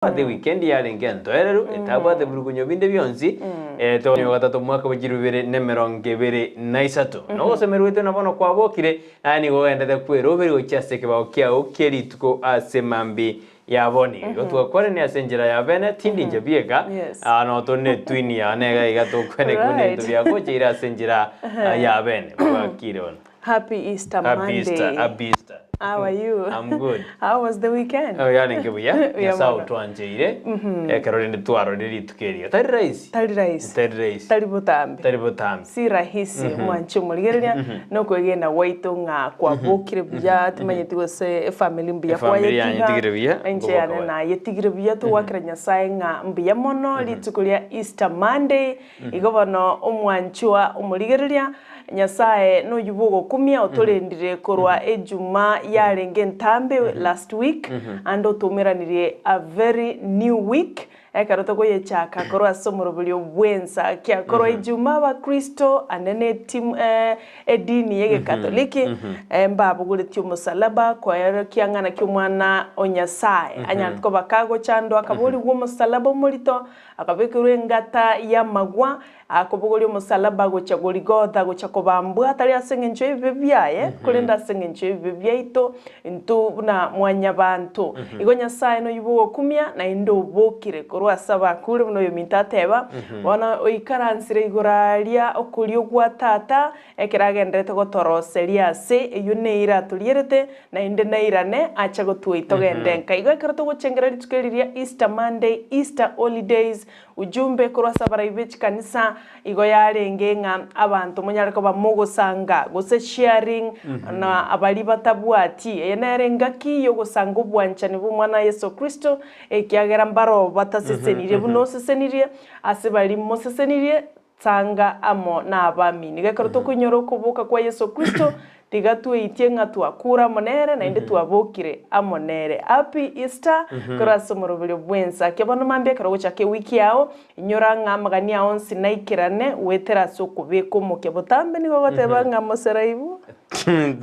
Ate weekend yarenge entoereru etabwate birugunyo binde bionsi eh, tonya gatato omwaka bwa chilifu ibere na emerongo ebere na isato. Nogosemerwa gwaito na bono kwabokire, naye nigo ogendete kweroberi gochia ase ekebao kiao kie rituko ase mambi ya boni. Igo twakwanani ase enchera ya bene, tindi inche bieka, Yes. ah, no tore ne twin yane iga iga tokwane buna Right. ebinto biagocheire ase enchera ah, ya bene. Bwakire bono. Happy Easter Happy Monday. Easter, happy Easter. How are you? I'm good. How was the weekend? Oh, yarenge buya Buya nyasaye mono. otwancheire ekero rende twarorire rituko erio tari rahisi Tari rahisi. tari rahisi Tari botambe. tari botambe Si rahisi mwanche omorigereria nokwegena gwaito ng'a kwabokire buya timanyeti gose efamily mbuya Efamily kwayetiga yanyetigire buya, enche nkoboka yane bare. nayetigire buya togwakera Nyasaye ng'a mbuya mono rituko ria Easter Monday Igo bono omwanchwa omorigereria, Nyasae noyio bw'ogokumia otorendire korwa ejuma yarenge entambe last week, ande otoumeranirie a very new week, ekero tokoyechaka korwa ase omoroberio bw'ensa kia korwa ejuma abakristo ande ne etimu edini y'egekatoliki mbabogoretie omosalaba koerokia ng'a naki omwana o Nyasae anyarete koba kagochandwa akaborigwa omosalaba omorito Akabekerwa engata y'amagwa, akobogoria omosalaba gochia Goligotha, gochia kobambwa, tari ase engencho y'ebibe biaye, korende ase engencho y'ebibe biaito intwe buna mwanyabanto. Igo Nyasae noyio bw'ogokumia, naende obokire korwa ase abakure, buna oyominto ateba, Bono oikaransire igoro aria okorio gwa Tata, Ekero agenderete gotoroseria ase eyio neira atorierete, naende nairane ache gotuoita togende nka. Igo ekero togochengera rituko eri ria Easter Monday, Easter Holidays, ujumbe korwa ase abarai be chikanisa igo yarenge ng'a abanto monyare koba mogosanga gose sharing na baria batabwati. Eye nere engaki yogosanga obwanchani bw'Omwana Yeso Kristo, ekiagera mbaro batasesenirie buna osesenirie, ase baria mosesenirie Tanga amo nabamini. Iga ekero tokoinyora okoboka kwa Yeso Kristo, tiga tweitie ng'a twakure amo nere, naende twabokire amo nere. Happy Easter korwa ase omoroberio bw'ensa. Akia bono mambia ekero ogochaka ewiki yao, inyora ng'a amagani ao onsi naikerane goetera ase okobeka omokia. Botambe nigo ogoteba ng'a moseraibu.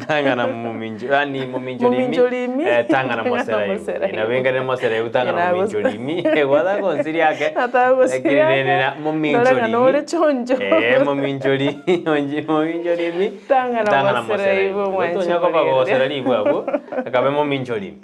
Tang'ana momincho, yaani momincho rimi, Momincho rimi. eh, tang'ana Tang'ana moseraibu. moseraibu. Nabo engane moseraibu tang'ana Ena momincho rimi. Gwataka gonsiria ake. Nataka gosiria Lakini ake. nene momincho Ndore ng'a rimi. nore choncho. Eh, momincho rimi, momincho rimi. Tang'ana moseraibu, omwancho Tonya koba morigereria. gosera ribu abwo, akabe momincho rimi.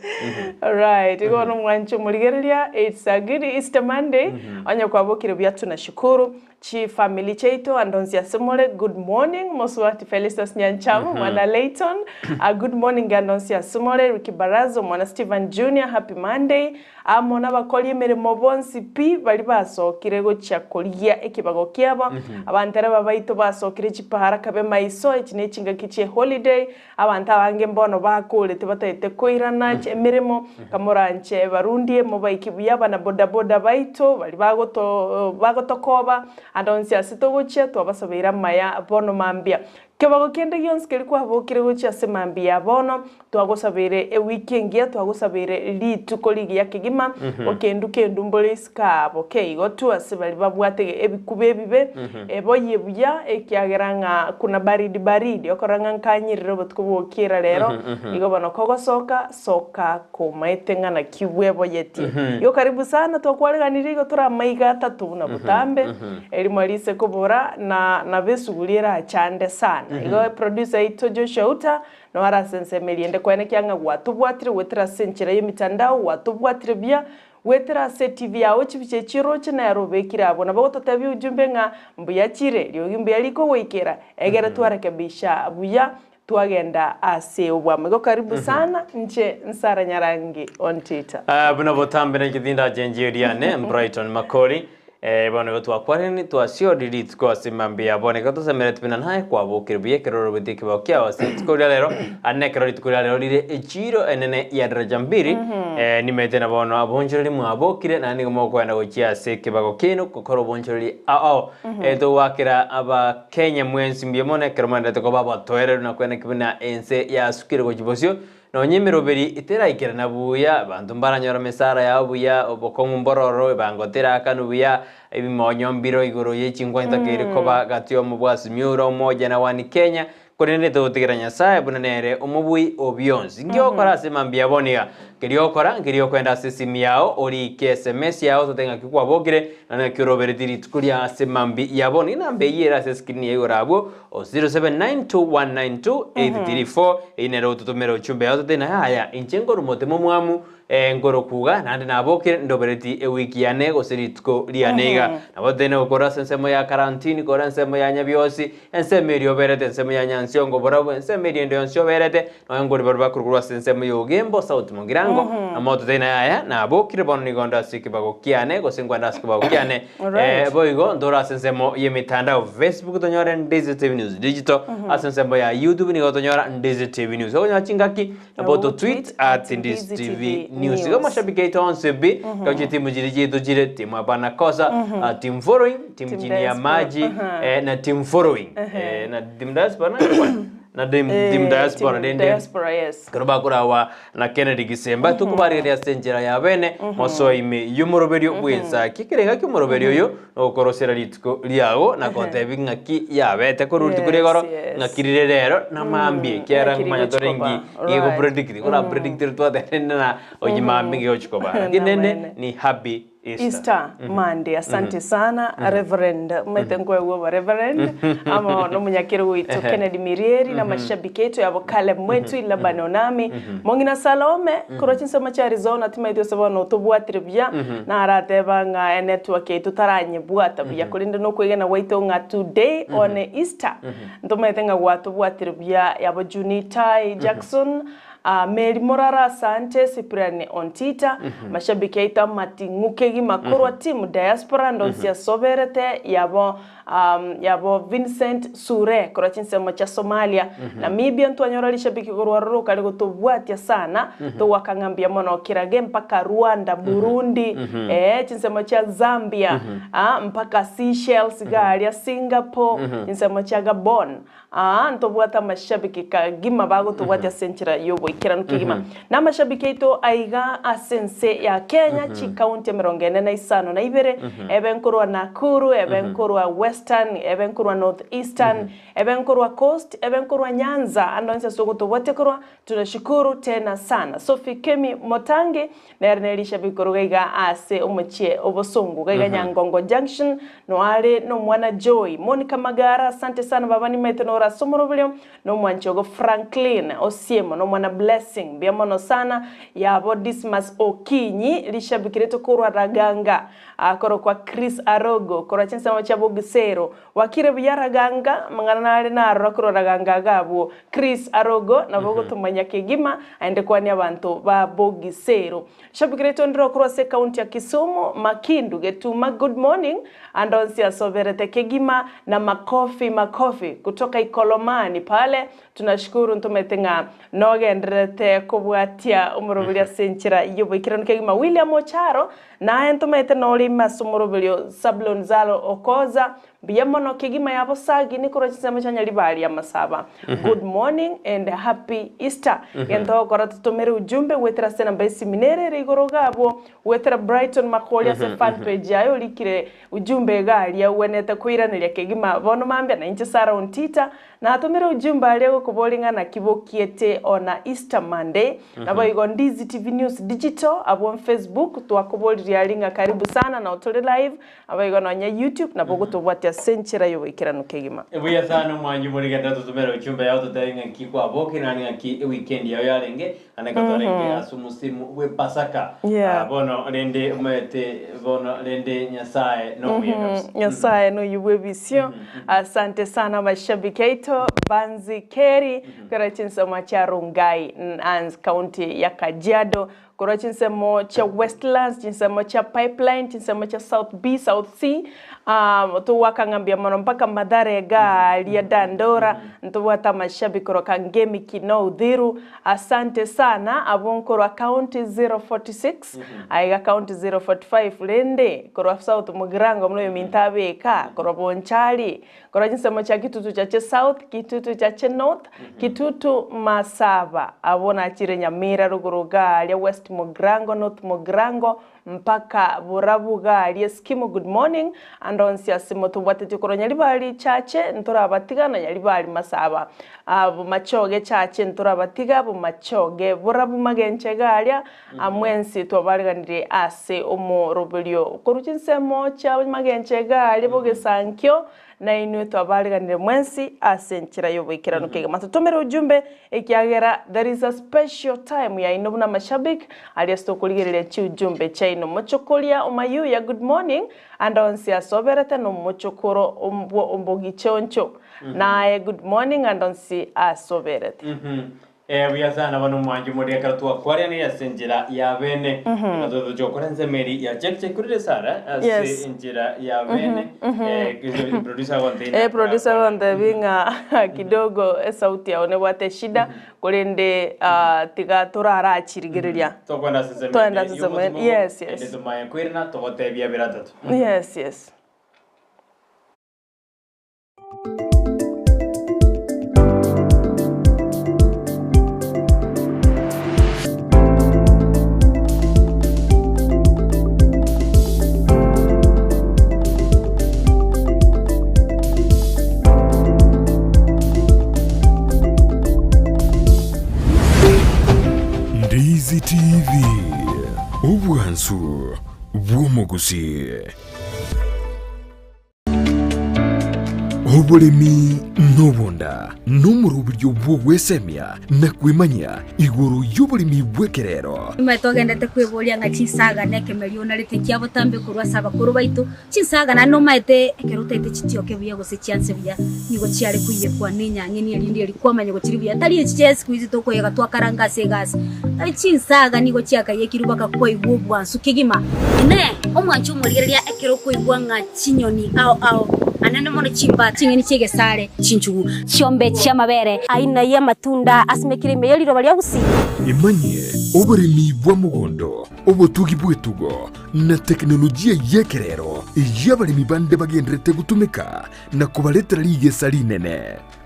Alright, igo bono omwancho morigereria, it's a good Easter Monday. Onye kwabokire buya tunashukuru. Chifamiri chiaito ande onsi ase more, good morning. Mosubati Felistus Nyanchama, omwana Layton, a good morning ande onsi ase more. Ricky Baraza, omwana Steven Junior, happy Monday. Amo nabakori emeremo bonsi pi baria basokire gochia korigia ekebago kiabo. Abantereba baito basokire chipara kabe maiso, echi nechingaki chie holiday. Abanto abange mbono bakorete batagete koirana emeremo, kamoranche barundie mobaike buya abana bodaboda baito baria bagoto bagotokoba ande onsi ase togochia twabasabeire amaya bono mambia. Kebago kende gionsi keria kwabokire gochia ase mambia ya bono, twagosabeire ewiki engiya, twagosabeire rituko rigiya kegima, okendu kendu mbore isiko aa boke igo tu ase baria babwate ebikuba ebibe, Eboyie buya, ekiagera ng'a kuna baridi baridi, okorora ng'a nkanyirire obotuko bw'ogokiira rero, igo bono kogosoka, soka komaete ng'a naki bweboyetie. Igo karibu sana twakwareganirie igo tore amaiga atato buna botambe, erimo rise kobora na nabo esuguri erachande sana. Igo producer yaito Joshua Uta, noo arase ensemo eria ende koenekia ng'a gwatobwatire goetera ase enchera y'emitandao, gwatobwatire buya, Goetera ase etibi yao chibicha echi oroche nere obekire abwo. Nabo gototebia ujumbe ng'a mbuya chire, riogi mbuya rikogoikera, egere twarekebisha buya twagenda ase obwamo. Igo karibu sana, inche Nsara Nyarangi on Twitter. Ah, buna botambe na inche tindache riane Brighton Makori eh, bono igo twakwanire twasiori rituko ase mambia bono igo tosemereti buna naye kwabokire buya ekero orobetie ekebao kiao ase rituko ria rero Ande nekero rituko ria rero rire echiiro enene ya daraja mbiri, eh, nimanyete na bono abonchoreri mwabokire, naende nigo mokoenda gochia ase ekebago kiaino gokora obonchoreri ao. Eh, togoakera Abakenya mwensi mbuya mono ekero mwenderete koba abatoereru na koeneki buna ense yasukire gochia bosio, nonya emeroberi teraikerana buya, abanto mbaranyore emesara yabo buya, obokong'u mbororo, ebango terakanwe buya, ebimonyo mbiro igoro ye chinkwana itakeire koba gati y'omobwasi Miura Umoja na One Kenya. Korende togotigera Nyasae buna nere omobui o bionsi. Nki ogokora ase mambia bono iga? Keria ogokora nkeria okoenda ase esimi yao, orike sms yao tote ng'aki kwabokire, na naki orobereti rituko ria ase mambia ya bono. Enamba eyio ere ase escreen ya igoro abwo, o 0792192834, eyio nere ogototomera ochumbe yao tote ng'a yaya inche nkorwa motemo omwamu, Ee, nkorokuga, naende nabokire, ndobereti ewiki yane gose rituko riane iga. Nabo toteine gokora ase ensemo ya karantini, kora ensemo ya nyabiosi, ensemo eria oberete, ensemo ya nyansiongo borabu, ensemo eria ende yonsi oberete, nonya nkori baria bakorwa ase ensemo ya Ogembo, South Mugirango, namo toteine yaya, nabokire bono nigo nde ase ekebago kiane, gose nkwende ase ekebago kiane. Alright. Boigo ntore ase ensemo y'emitandao Facebook tonyore Ndizi TV News Digital, ase ensemo ya YouTube nigo tonyora Ndizi TV News. Okonyora chingaki Nabo to tweet at Ndizi TV News. Igo mashabiki aito onsi pi, gauche timu chiri chiaito chire, timu hapana kosa, ah, team following, team Team chini ya diaspora. maji, eh, na team following. Eh, na team diaspora na kwana. Na team, team Eh, diaspora team rende. diaspora, yes. Ekero bakorawa na Kennedy Gisemba tokobarigereria ase enchera ya bene mosoe ime y'omoroberio bw'ensaki. Ekerenga ki'omoroberio oyo nogokorosera rituko riago na gotebi ng'aki yabete korwa rituko ria igoro Yes, yes. ng'aki rire rero na mambia ekiagera Ng'aki nkomanya tore rigochi nki koba. gego Right. predict kora predict twatebire na onye mambia ngegochi koba. Lakini rende Namaene. ni happy Easter. Easter Monday. Asante sana Reverend maete nkoegwa obo Reverend amo nomonyakeru goito Kennedy Mirieri na amashabiki aito yabo Caleb Mwetwi Laban Onami Mong'ina Salome korwa chinsemo chia Arizona timaeti gose bono tobwatire buya narateba ng'a enetwork yaito taranyebwata buya korende nokwegena gwaito ng'a today on Easter ntomaete ng'a gwatobwatire buya yabo Junitai Jackson Mary Morara Asante, Cyprian Ontita, mashabiki aito amating'u kegima korwa team Diaspora ndonsi asoberete yabo yabo Vincent Sure korwa chinsemo chia Somalia, Namibia ntwanyora rishabiki korwa ororo okare gotobwatia sana togoaka ng'a mbuya mono Kirage mpaka Rwanda, Burundi, eh chinsemo chia Zambia, mpaka Seychelles iga aria Singapore, chinsemo chia Gabon. Aa, ntobwate amashabiki kagima bagotobwatia ase enchera y'oboikeranu kegima. Na amashabiki aito aiga ase ense ya Kenya, chikaunti emerongo ene na isano na ibere, ebe nkorwa Nakuru, ebe nkorwa Western, ebe nkorwa North Eastern, ebe nkorwa Coast, ebe nkorwa Nyanza, ande onsi ase ogotobwatia korwa, tunashukuru tena sana. Sophie Kemi Motangi, Nere ne rishabi koruga iga ase omochie obosongo iga iga Nyangongo Junction noare nomwana Joy Monica Magara asante sana baba nimaete nore ase omoroberio nomwanchi ogo Franklin Osiemo nomwana Blessing mbuya mono sana yabo Dismas Okinyi rishabiki rieto korwa Raganga akorokwa Chris Arogo korwa chinsemo chia Bogisero Wakire buya Raganga amang'ana nare narora korwa Raganga iga abwo Chris Arogo nabo ogotomanya kegima aende kwania abanto ba Bogisero. Shabiki raito ndire okorwa ase ecounty ya Kisumu, Makindu, Getuma good morning ande onsi asoberete kegima na makofi makofi kutoka Ikolomani pale tunashukuru ntomanyete ng'a nogendererete kobwatia omoroberi ase enchera y'oboikeranu kegima William Ocharo naye ntomanyete nore ime ase omoroberio Zablon Zalo Okoza Mbuya mono kegima ya bosagi nikorwa chinsemo chia Nyaribari amasaba. Good morning and happy Easter. Gento ogokora totomere ujumbe goetera ase enamba y'esimi nere ere igoro iga abwo goetera Brighton Makori ase fan page yaye orikire ujumbe iga aria ogwenerete koiraneria kegima bono mambia na inche Sarah Ontita Natomire ujumbe aria gokoboria ng'a naki bokiete ona Easter Monday. Naboigo Ndizi TV News Digital abwo Facebook twakoboririe aria ng'a karibu sana nao tore live Naboigo nonya YouTube nabo ogotobwatia ase enchera y'oboikeranu kegima. Buya sana omwanchi omorigende ototomere ujumbe yao ototebie ng'aki kwabokire naende ng'aki eweekend yao yarenge naende ekero twarenge ase omosimu bw'epasaka Yeah. Ah, bono rende omanyete bono rende Nyasaye nomuya kabisa. Nyasaye noyio bw'ebisio. Asante sana mashabiki aito Banzi Kerry korwa chinsemo chia Rongai ans county ya Kajiado Korwa chinsemo chia Westlands, chinsemo chia Pipeline, chinsemo chia South B, South C, togoaka ng'a mbuya mono mpaka Mathare iga aria Dandora, ntobwate amashabiki korwa Kangemi, Kinoo, Uthiru, asante sana abwo nkorwa county 046, aiga county 045 rende korwa South Mugirango buna oyominto abeka, korwa Bonchari, Korwa chinsemo chia Kitutu Chache South, Kitutu Chache North, Kitutu Masaba, abwo nachire Nyamira rogoro iga aria West Mogrango, North Mogrango, mpaka borabu garia Skimu good morning ande onsi ase motobwatetie korwa Nyaribari chache ntorabatiga na Nyaribari masaba Bomachoge chache ntorabatiga Bomachoge borabu magenche garia Mwensi twabareganirie ase omoroberio korwa chinsemo chia magencho iga aria bogesankio, na inwe twabareganire mwensi ase enchera y'oboikeranu kegima. Totomere ujumbe ekiagera there is a special time yaino buna amashabik aria ase tokorigereria chiujumbe chiaino. Mochokoria omayuya good morning ande onsi ase oberete na omochokoro ombogichoncho naye good morning ande onsi ase oberete. Ee, buya sana bono omwanchi omoria ekero twakwaranire ase enchera ya bene. Ekero twatochia gokora ensemo eria ya check check korire Sarah ase Yes. enchera ya bene. Eh, producer agontebia Eh, producer nakora. agontebia ng'a kidogo esauti yao nebwate eshida korende ah, tiga torarachirigereria. Tokwenda ase ensemo Toenda ende ase ensemo ende, y'omotumo, yes, ende yes. tomaye koirana togotebia bire atato. Yes, yes. Ndizi TV, obwansu bw'omogusii. Oboremi nobonda nomoroberio bw'ogwesemia na kwemanyia igoro y'oboremi bw'ekerero. Nimae togendete kweboria ng'a chinsaga nekemerio onarete kia botambe korwa ase abakoro baito. Chinsaga naende nomaete ekero otaete chitioke buya gose chianse buya, nigo chiare koiyekwa nenyang'eni erinde eria kwamanya gochiri buya. Tari echi chia siku hizi tokoyega twakaranga ase egasi. Chinsaga nigo chiakaiyekirwe mpaka kwaigwa obwansu kegima. Inee! Omwancha omorigereria ekero okoigwa ng'a chinyoni ao ao, anene mono chimbata, ching'eni chi'egesare, chinchugu, chiombe chi'amabere. Aina y'amatunda asimekire ime ye riroba ria Gusii. Emanyie oboremi bwa mogondo, obotugi bw'etugo, na tekinolojia y'ekerero eyio abaremi bande bagendererete gotumeka na kobaretera rigesa rinene.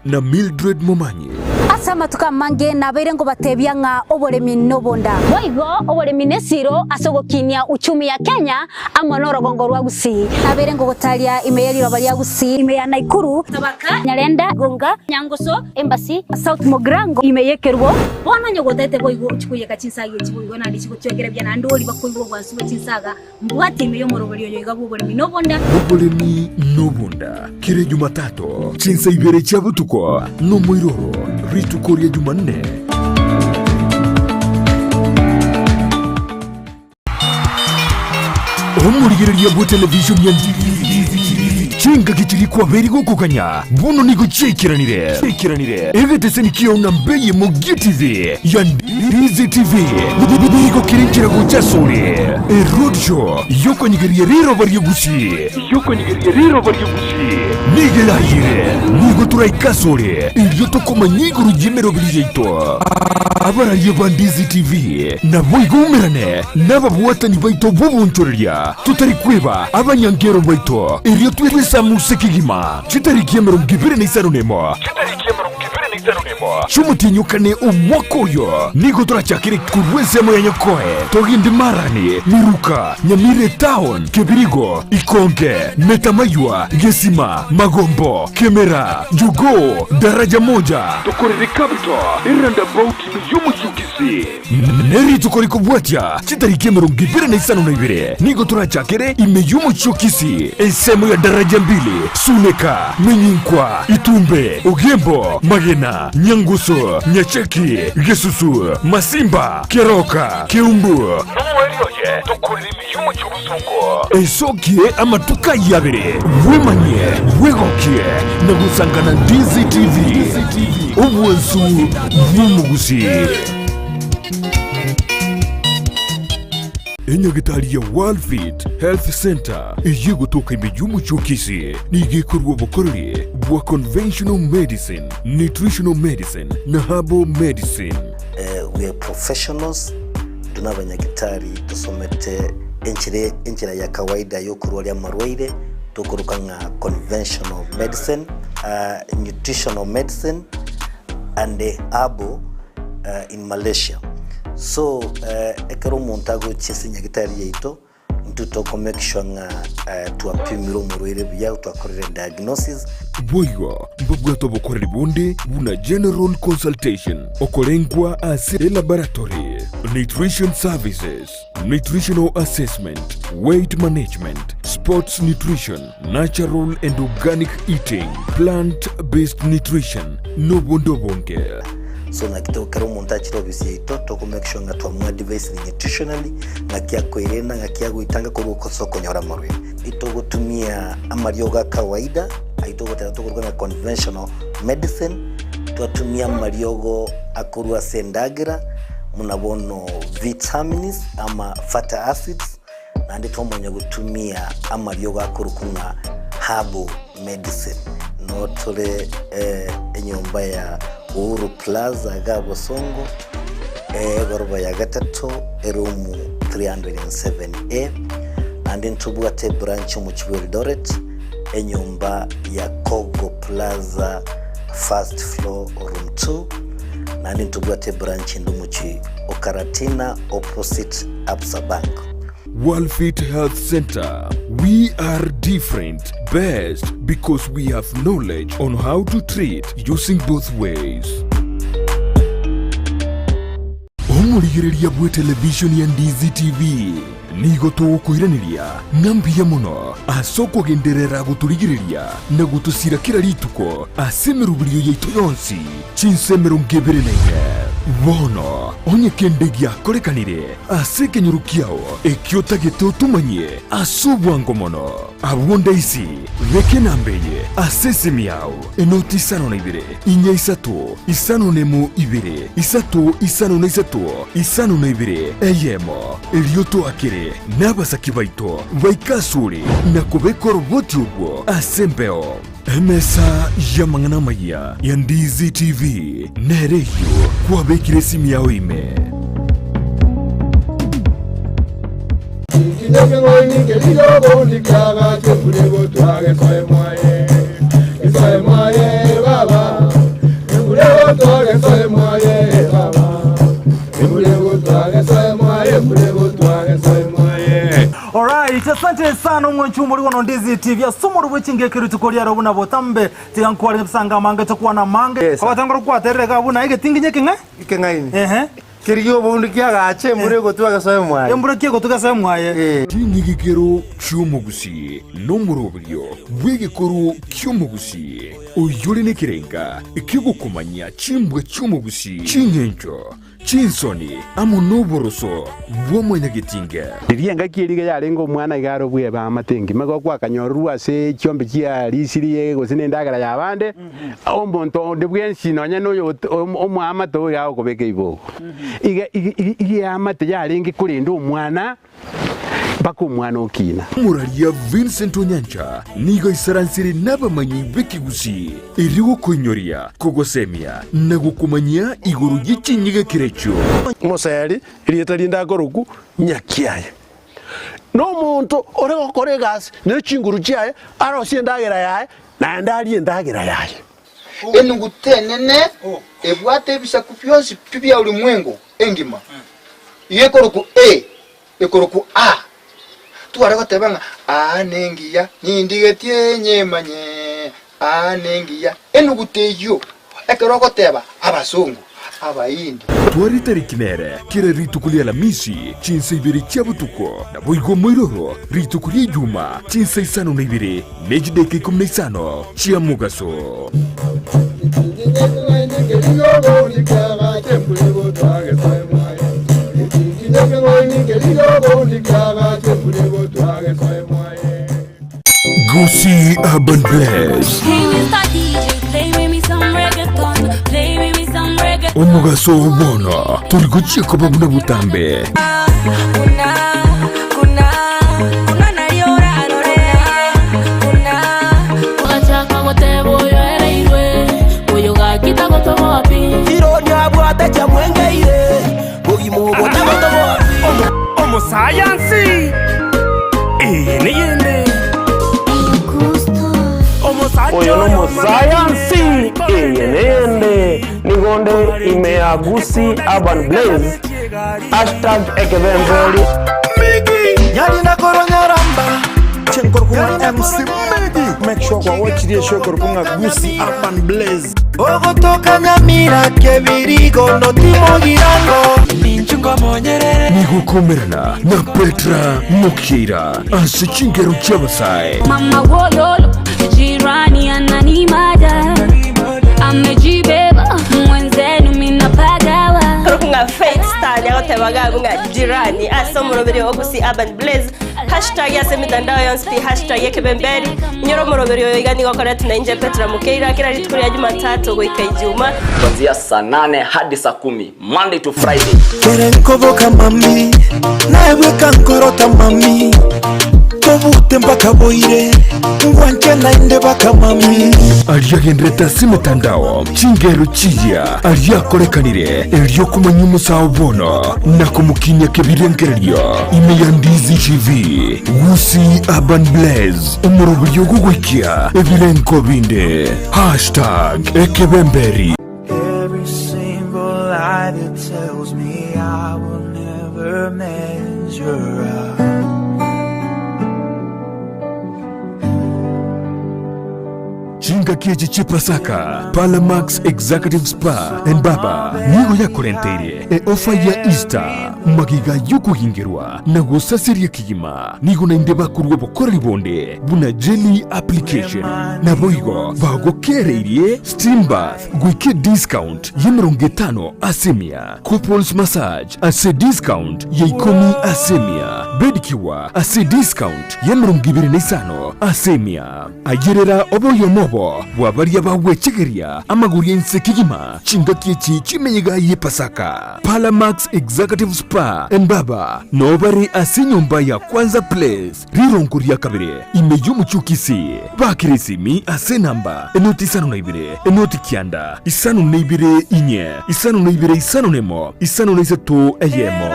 Na Mildred Momanyi. Ase amatuko amange nabeire nkobatebia ng'a oboremi nobonda. Boigo oboremi nesiro ase ogokinia uchumi ya Kenya amo norogongo rwa Gusii. Nabeire ngogotaria ime ye riroba ria Gusii, ime ya Naikuru, Tabaka, Nyarenda, Gonga, Nyangoso, Embasi, South Mugirango, ime y'Ekerubo. Bono onye gotete boigo ochie koiyeka chinsaga echi boigo naende chigochwekera buya naende oria bakoigwa obwansu bwe chinsaga. Mbwate ime y'omoroberi oyo iga bw'oboremi nobonda. Oboremi nobonda, kera Ejumatatu, chinsa ibere chia botuko, nomoiroro, rituko ria Jumanne. Omorigereria bwe television ya Chingaki chiria kwabeire gokoganya bono nigo chiaikeranire. Egeteseni kiao namba eyemo gie TV ya Ndizi TV nigo kere enchera gocha asore eroadshow yokonyegeria riroba ri'Egusii nigo erayire nigo toraike asore erio tokomanya igoro y'emeroberi yaito. Abararia ba Ndizi TV naboigo umerane nababwatani baito b'obonchoreria totari kweba abanyankero baito erio twesamuse kegima chitariki emerongo ebere na isano nemo Chi'omotienyi o kane omwaka oyo nigo torachakere korwa ensemo ya Nyakoe, togende Marani, Miruka, Nyamira Etown, Kebirigo, Ikonge, Metamaywa, Gesima, Magombo, Kemera, Jogoo, Daraja Moja, tokorere Capital, eroundabout y'omochie o Kisii. Nerituko rikobwatia chitariki emerongo ebere na isano na ibere nigo torachakere ime y'omochie o Kisii, ensemo ya Daraja Mbili, Suneka, Menyinkwa, Itumbe, Ogembo, Magena, Nyangusu, Nyacheki, Gesusu, Masimba, Keroka, Keumbu, Nomoerio oye tokorere ime y'omochie o Bosongo. Esokie amatuko ayio abere, bwemanyie, bwegokie, na gosangana DCTV, obwansu bw'omogusii. Enyagitari ya Worldfit Health Center eyio egotoka ime y'omochie o Kisii nigo ekorua obokoreri bwa conventional medicine, nutritional medicine na herbal medicine. We are professionals, intwe nabanyagitari tosomete enchera enchera ya kawaida yokorwaria amarwaire tokoroka ng'a conventional medicine, nutritional medicine and herbal in Malaysia. So ekero omonto agochia ase enyagitari yaito. Intwe toko make sure ng'a twapimire omorwaire buya, twakorire diagnosis. Boigo mbabwate obokoreri bonde buna general consultation, okorengwa ase elaboratory, nutrition services, nutritional assessment, weight management, sports nutrition, natural and organic eating, plant based nutrition, nobonde obonge. So naki to kera omonto achire ofisi yaito toko make sure ng'a twamoadvisire nutritionally ng'aki akoirena ng'aki agoitanga korwa ase okonyora amarwaire. Itogotumia amariogo a kawaida ayio togoteba tokoruga ng'a conventional medicine, twatumia amariogo akorwa ase endagera buna bono vitamins ama fatty acids, naende twamanya gotumia amariogo akorokwa ng'a herbal medicine. Noo tore enyomba ya Uhuru Plaza iga Bosongo, egoroba ya gatato, eroom 307A, naende ntobwate ebranch omochie bwa Eldoret, enyomba ya Kogo Plaza first floor room 2, naende ntobwate ebranch ende omochie o Karatina opposite Absa Bank. Worldfit Health Centre, We are different, best because we have knowledge on how to treat using both ways. Omorigereria bw'etelevishoni ya Ndizi TV, nigo togokoiraneria ng'a mbuya mono ase okogenderera gotorigereria na gotosira kera rituko ase emeroberio yaito yonsi chinsa 24. Bono onye kende giakorekanire ase ekenyoro kiao ekio otagete otomanyie ase obwango mono, abwo ndaisi beka enamba eye ase esimi yao, enoti isano na ibere, inya isato, isano nemo ibere, isato isano na isato, isano na ibere, eyemo, erio toakere nabasaki baito baike asore na kobeka oroboti orwo ase embeo. Emesa y'amang'ana amayia ya Ndizi TV nere eyio kwabekire esimi yao ime. Alright, asante sana omwanchi omori bono Ndizi TV ase omoro bwe chingeke rituko riaro buna botambe tiga nkware ngebisanga amange tokwana amange Yes. abatangora kwaterere iga buna egetinginye ekeng'e Ekeng'aini. ehe Kerigia oboundu kiagacha embura egotwa egesoe mwaye. Embura ki egotwa egesoe mwaye. Chinyigikero chi'omogusii nomoroberio bw'egekoro ki'omogusii, oyore nekerenga ki'ogokomanya chimbwa chi'omogusii, ching'encho, chinsoni, amo noboroso bwa mwanyagetinge. Riria engaki eria iga yarenge omwana iga are obwebe amate engima, igo gwakanyororwa ase chiombe chiarisirie gose na endagera y'abande, omonto onde bwensi nonya na oyo omoamate oyo iga agokobeka ibogo. Iga iga eamate yarenge korenda omwana mpaka omwana okina. Omoraria Vincent Onyancha nigo aisaransire nabamanyi b'ekegusii erio gokoinyoria, kogosemia na gokomanyia igoro ye chinyigekero echio. Moseri, erieta rinde akorokwa Nyakiaye, nomonto ore gokora egasi ne chinguru chiaye, arosie endagera yaye, naende arie endagera yaye. Enuguta enene ebwate ebisaku bionsi pi bia ulimwengu engima, iga ekorokwa A, ekorokwa A. Tware goteba ng'a aa nengiya, nindigetie nyemanye, aa nengiya. Enuguta eyio, ekero ogoteba abasongo, Abaindi. Tware etariki nere kera rituko ria Alamisi chinsa ibere chia botuko, naboigo moiroro rituko ria Ijuma chinsa isano na ibere ne chidaeka ikomi na isano chia mogaso. Gusii Urban Blaze. Omogaso oo bono tori gochia koba buna botambe. Omosayansi, eye neyende. Oyo nomosayansi, eye neyende. Nigo nde ime ya Gusii Urban Blaze, hashtag ekebemberi. Ng'a MC Medi. Make sure kwawachirie eshow ekorokwa ng'a Gusii Urban Blaze. Ogotoka Nyamira kebirigo notimogirango Ninchu nkomonyerere Nigokomerana na Petra Mokeira ase chingero chi'abasae. Mama wololo jirani ananimada amejibeba mwenzenu minapagawa Ng'a Faith Star niagoteba gabu ng'a jirani ase omoroberi o Gusii Urban Blaze Hashtag ase emitandao yonsi pi hashtag ekebemberi. Inyora omoroberi oyo iga nigo okoretwe na inche Petra Mukeira kera rituko ria Jumatatu goika Ijuma. Kuanzia saa nane hadi saa kumi Monday to Friday. Kere nkoboka mami, naye bweka nkorota mami, tobute mpaka boire, ngwanche naende baka mami. Aria agenderete ase emetandao, chingero chiya aria akorekanire, erio komanya omosao bono na komokinia kebirengererio ime ya Ndizi TV, Gusii Urban Blaze, omoroberio ogogoikia ebirengo binde. Hashtag Ekebemberi. Every single lie that tells me I will never measure up. Chingaki echi chi'Epasaka, Palamax Executive Spa and Barber nigo yakorenteirie eofa ya Easter, magiga y'okogingerwa na gosaseria kegima. Nigo naende bakorua obokoreri bonde buna jelly application. Naboigo bagokereirie steam bath goika ediscount y'emerongo etano ase emia, couples massage ase ediscount ya ikomi ase emia, bedcure ase ediscount y'emerongo ebere na isano ase emia. Ayerera obe oyomo obo bwa baria bagwechegeria amagori ense kegima chingaki echi chi'emeyega y'Epasaka. Palamax Executive Spa and Barber noo bare ase enyomba ya Kwanza Place, rirongo ria kabere, ime y'omochie o Kisii. Bakire esimi ase enamba enoti isano na ibere, enoti kianda, isano na ibere inye, isano na ibere isano na emo, isano na isato eyemo.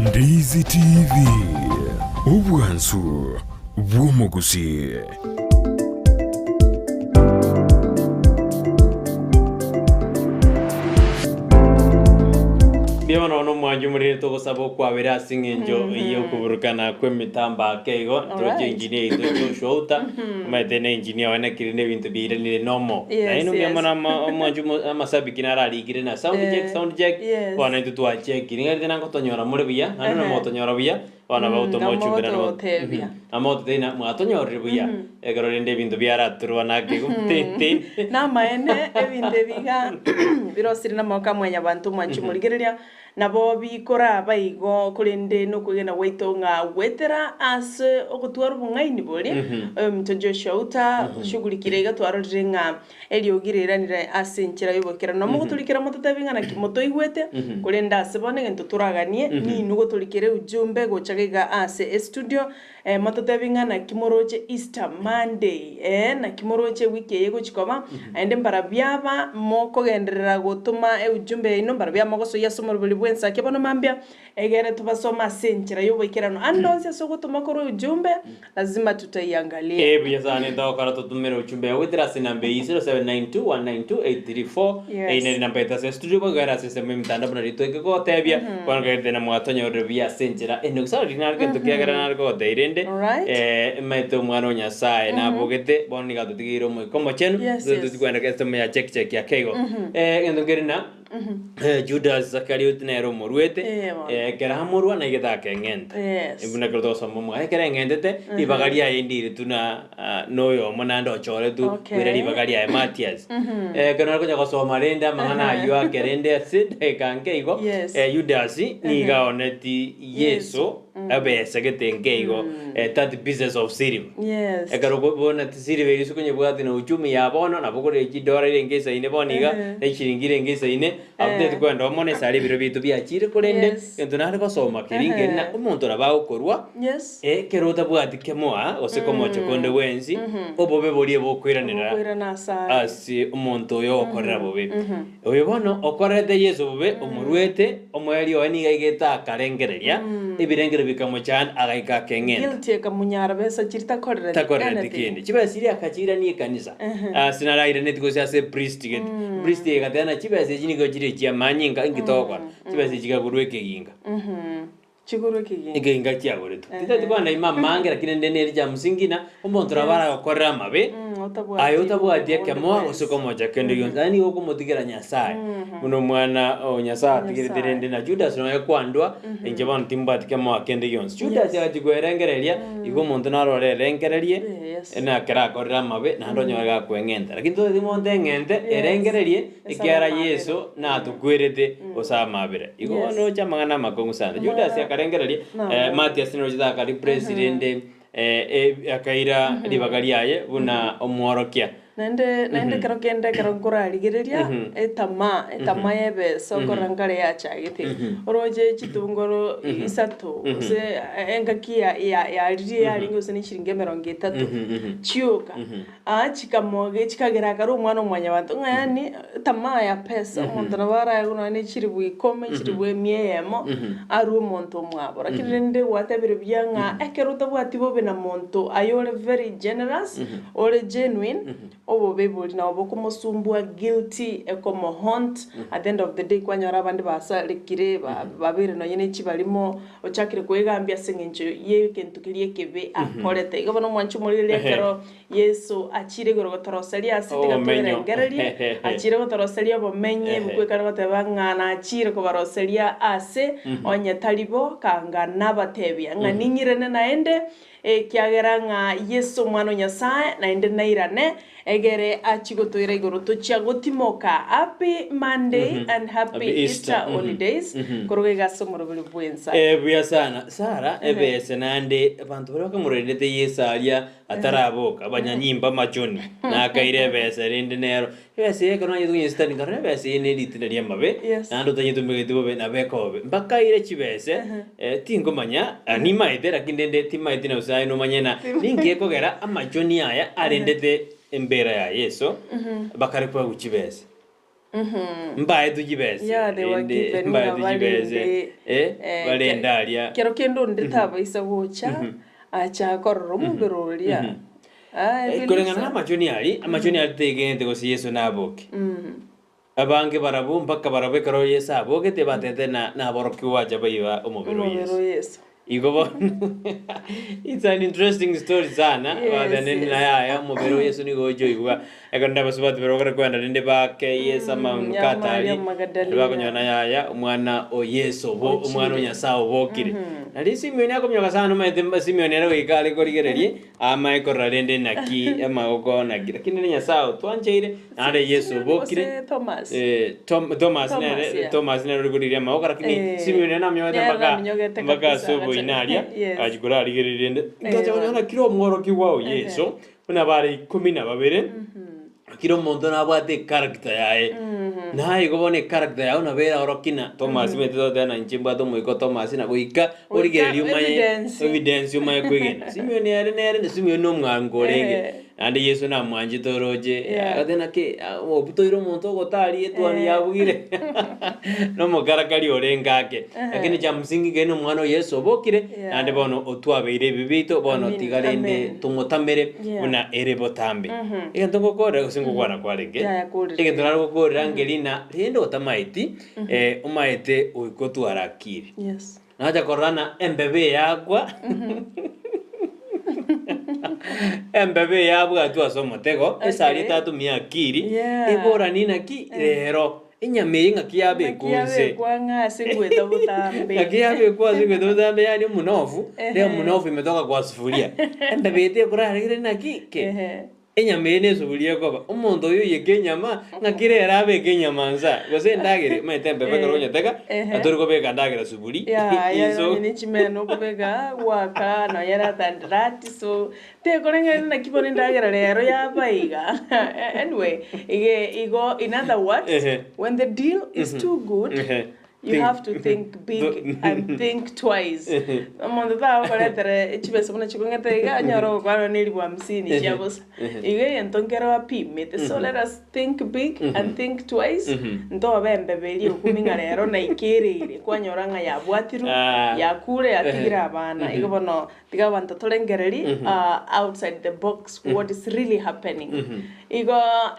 Ndizi TV, obwansu bw'omogusii. Mbuya mono bono omwancho omorere togosaba okwabera ase eng'encho y'okoburukana kw'emetambo ake igo, toroche Alright. engineer yaito Joshua Outa, omanyete ne engineer one kere na ebinto biairanire nomo. Yes, Naende mbuya yes. mono ama omwancho omo amasabiki nararikire na sound check, Eh, sound check, yes. bono intwe twachekire, ng'a riria ngotonyora more buya, naende Ehe. namotonyora buya, bono bagotoma namo ochumbera nabo gototebia. namototebia ng'a mwatonyorire buya, ekero rende ebinto biaraturwa naki ti ti. Namaene ebinto ebi iga birosire namaboko a mwanyabanto omwanchi omorigereria, nabo bikoraba igo korende nokwegena gwaito ng'a goetera ase ogotwara obong'aini boria, oyominto Joshua Uta oshughulikire iga twarorire ng'a Eriogi riairanire ase enchera y'oboikeranu. Na mogotorikera mototebi ng'a naki motoigwete, korende ase bono egento toraganie ninwe gotorikera eujumbe gocha iga ase estudio, mototebi ng'a naki moroche Easter Monday, ee, naki moroche ewiki eye egochi koba, naende mbarabwo aba mokogenderera gotoma eujumbe yaino, mbarabwo aba mogosoyia ase omoroberi bw'ensaki bono mambia, egere tobasome ase enchera y'oboikeranu. Ande onsi ase ogotoma korwa eujumbe, Lazima tutaiangalia. Ee buya sana nitogokora totumere ujumbe yao goetera ase enamba eyio 0792192834 Yes. Eyio nere enamba yaito ase estudio boigo ere ase ensemo y'emitandao buna riria twekegotebia bono kagete na mwatonyorire buya ase enchera ende gose riria nare gento kiagera nare kogotebia rende Alright. emanyete omwana o Nyasaye nabogete bono nigo atotigeire omoika omochenu Yes, yes. totikwenda ensemo ya check check ake igo egento nkeri na Judas Isakarioti nere omoruete, Eh, bono. ekero amorua naigete akeng'enta. Yes. Buna ekero togosoma omogano, ekero eng'entete, ribaga riaye ndiretwe na ah, noyomo naende ochoretwe Okay. koira ribaga riaye Matias. Ekero nare konya gosoma rende amang'ana ayio ake rende ase edageka nke igo, Yes. Judas nigo aoneti Yeso ebesa gete nke igo, 30 pieces of silver. Yes. Ekero okobona tisiriva eria ase okonyebwati na uchumi ya bono, nabo okore chidora erenge isaine bono iga, Ehe. na echiringi erenge isaine, abwo Eh. teti kwenda omo na esare ebiro biaito biachire korende, Yes. egento nare gosoma keria nkeri na Ehe. omonto nabo agokorwa, Yes. ekero otabwati kemoa gose komocha konde gwensi, obobe boria bokoiranera Bokoirana ase are. ase omonto oyo ogokorera bobe. Oyo bono okorerete Yeso bobe, omoruete, omoerio oye nigo aigete akarengereria ebirengererio. bikamochanda agaika akeng'enta. Guilty ekamunyara besa chiria takorereti Takorereti anything. kende. Chibesa chiria akachiirania ekanisa. Ase naro airaneti gose ase epriest gete. Priest egateba ng'a chibesa echi nigo chire echiamanyinga inki togokora? Chibesa echi chikagorwa ekeginga. Chigorwe ekeginga. Ekeginga kiagoretwe. Titati kwana ime amange lakini rende nere chia msingi na omonto nabo aragokorere amabe aye otabwati ekemoa gose komocha kende gionsi. Yaani nigo okomotigera Nyasaye buna omwana o Nyasaye atigerete rende na Judas nonya kwandwa inche bono timbwati kemoa kende gionsi. Judas agachia koerengereria igo omonto naro orerengererie na ekero akorire amabe naende onyore gakoeng'enta. Lakini totageti monto eng'ente erengererie Ekiagera Yeso natokwerete gose amabera. Igo bono oche amang'ana amakong'u sana. Judas akarengereria, Matias nere ochete aka replace rende akaira ribaga riaye buna omworokia. Naende naende ekero kende ekero nkorarigereria etamaa, etamaa y'ebesa okorora nkare yachagete, oroche chitungoro isato gose engaki ya ya yariria yarenge gose ne chiringi emerongo etato, chioka. Aa chikamoge chikagera akare omwana o mwanyabanto ng'a yaani tamaa ya pesa omonto nabo araegwe nonya ne chilifu ikomi chilifu emia eyemo arue omonto omwabo. Lakini rende gwatebire buya ng'a ekero otabwati bobe na monto aye ore very generous ore genuine obobe boria nabo bokomosumbua guilty ekomohaunt at the end of the day kwanyora abande basarekire babeire nonya ne chibarimo Ochakire kwegambia ase engencho y'egento keria ekebe akorete. Igo bono omwanche omorigereria ekero Yeso achiire igoro gotoroseria ase tiga Obomenyo. twerengererie, achiire gotoroseria obomenyo, ebuku ekare goteba ng'a nachiire kobaroseria ase, onye tari bo, kanga nabatebia ng'a ning'irane naende, Ekiagera ng'a Yeso Omwana o Nyasae naende nairane, egere achie gotoira igoro tochia gotimoka. Happy Monday and happy Happy Easter Easter. holidays koruga iga ase omoroberi bw'ensa. Eh, buya sana. Sara, ebese naende abanto baria bakamorendete Yeso aria ataraboka, abanyanyimba amachoni, nakaire ebese rende nero. Ebese eye ekero nanyete konyesitani nkarora ebese eye ne ritina ri'amabe, Yes. naende otanyetumegeti bobe nabo ekobe. Mbakaire chibese, eh, tingomanya, ah, nimaete lakini rende timaeti na gose aye nomanye na ninki ekogera amachoni aya arendete embera ya Yeso, bakare koegwa chibese. Mbaetwe chibese, Yeah, they were rende given mbaetwe ng'a chibese, barende, eh, eh, barende aria. Kero kende onde tabaisa gocha, acha korora omobere oria. Koreng'ana namachoni aria, amachoni aria tegenete gose Yeso naboke. Abange barabwo mpaka barabwo ekero Yeso abogete batete na naborokigwa bacha baiba omobere o Yeso. Igo bono it's an interesting story sana batene naye aya omobere o Yeso nigo ocha oigwa ekero nde abasubati baria bakare kwenda rende bake Yeso amanukato aria bakonyora naye aya omwana o Yeso obo omwana o Nyasaye obokire. Nario Simioni akominyoka sana omanyete Simioni ere goika are korigereria Amae korora rende naki amagoko naki, lakini rende Nyasae otwancheire, naende Yeso obokire. Gose Thomas. Eh, Tom, Thomas Thomas, nere, yeah. Thomas nere ore korigereria amagoko, lakini Eh, Simeon nere naminyogete nere mpaka naminyogete mpaka kabisa, ase oboina aria, Yes. agachia korarigereria rende, nkacha Eh, konyora naki omworokigwa o Yeso, buna bare ikomi na babere, Kera omonto nabwate echaracter yaye. Naye igo bono echaracter yao nabo eraorokie na Thomas omanyete togoteba na inche mbwate omoika o Thomas na goika origereria omanye evidence. evidence omanye kwegena. Simeon ere nere na Simeon na omwango orenge. Naende Yeso namwanchete oroche Yeah. agateba naki obutoire omonto ogotaria etwani yabugire na omokarakari orenge ake. Lakini cha msingi keri na omwana o Yeso obokire Yeah. naende bono otwabeire ebibe biaito bono Amen, tiga rende amen. tomotamere Yeah. buna ere botambe. Egento ngokorera gose ngokwana kwarenge, Yaya korera. egento nare gokorera nkeri na rende otamaeti, omaete goika otware akiri. Yes. Nacha korora na embebe eyakwa, embebe eyabwatwa ase omotego, esari etatumia akiri, Yeah. eborani naki rero, enyama eye ng'aki yabekwa Naki inse. yabekwa ng'a ase ngoeta botambe. Ng'aki yabekwa ase ngoeta botambe yaani omunofu, leo omunofu imetoka kwa sufuria. Embebe eye tekorarigere naki ki? Enyama eye nesuguria ekoba, omonto oyo oiyeke enyama, ng'aki rero abeke enyama nsa, gose endagera, omanyete embebe ekero onyetega, atori kobeka ndagera suguri, Yaya inso. nonye ne chimeno okobeka gwaka nonye eratandirati so tekoreng'ana naki bono endagera rero yaba iga anyway ige igo in other words Ehe. when the deal is too good Ehe. You Think- have to think big and think twice. Omonto tagokoretera chibesa buna chikong'ete iga anyore ogokwana na elifu hamsini chia bosa. Iga egento nkero apimete. So let us think big and think twice. Ntobe embebe eria okumi ng'a rero naikereire kwanyora ng'a yabwatirwe, Ah. yakure yatigire abana. Igo bono tiga abanto torengereri outside the box what is really happening. Igo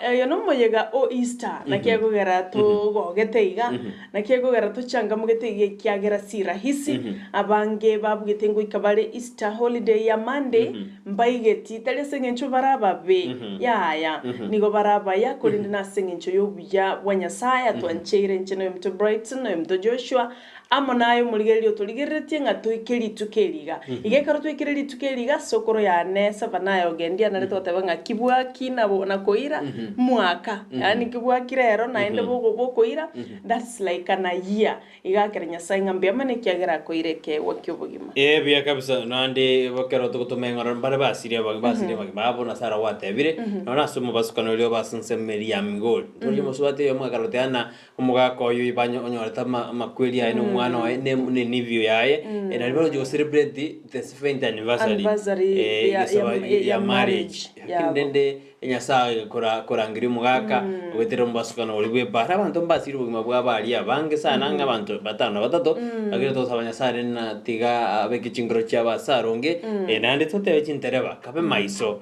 oyo nomoyega o Easter, naki ekogera togogete iga, naki ekogera tochangamogete iga ekiagera si rahisi, abange babugete ngoika bare Easter holiday ya Monday, mbaigeti, tari ase eng'encho bare ababe, yaya, nigo bare abaya, korende nase eng'encho y'obuya bwa Nyasaye atwancheire inche na oyominto Brighton, na oyominto Joshua, Amo naye omorigereria otorigereretie ng'a toike rituko eri iga. Iga ekero twaikire rituko eri iga, sokoro yane Savana ogendia narete goteba ng'a kibwaki nabo nakoira mwaka, yaani kibwaki rero naende bogo bokoira, that's like an a year. Iga akere Nyasaye ng'a mbuya mono ekiagera akoire ekeegwa ki'obogima. Ee buya kabisa, naende ekero togotoma eng'ora mbare basirie abagima basirie abagima abo na Sarah gwatebire, nonya ase omobasukano oria obe ase ensemo eria ya Migori. Ntorie omosubati oyomo akaroteana na Omogaka oyo ibanyo onyorete ama amakweri aye na omwana oye ne ne nephew yaye eh, nari baroche go celebrate the seventh anniversary Anniversary eh, ya- gesaba ya- ya ya marriage marriage Lakini yabo. rende Nyasaye kora korangeria omogaka ogoetera omobasukano oria bwa ebara abanto mbasire obogima bwabo aria abange sana ang'e abanto batano na batato lakini togosaba Nyasaye rende na tiga abeke chinkoro chiabo ase aronge eh, naende totebe chintereba kabe maiso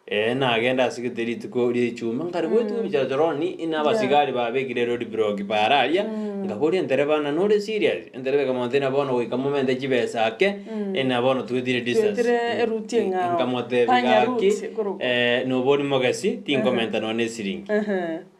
Ee, nagenda ase gete rituko rie echuma, nkare goetwa ebichachoroni ina abasigari babekire road block paara aria, nkaboria entereba ng'a nore serious? Entereba ekamontebia ng'a bono goika momente chibesa ake, na bono twetire distance. Twetire eruti eng'ao. Nkamotebia Panya gaki, route ekorokwa. nobori mogesi, tinkomenta nonya na esiringi.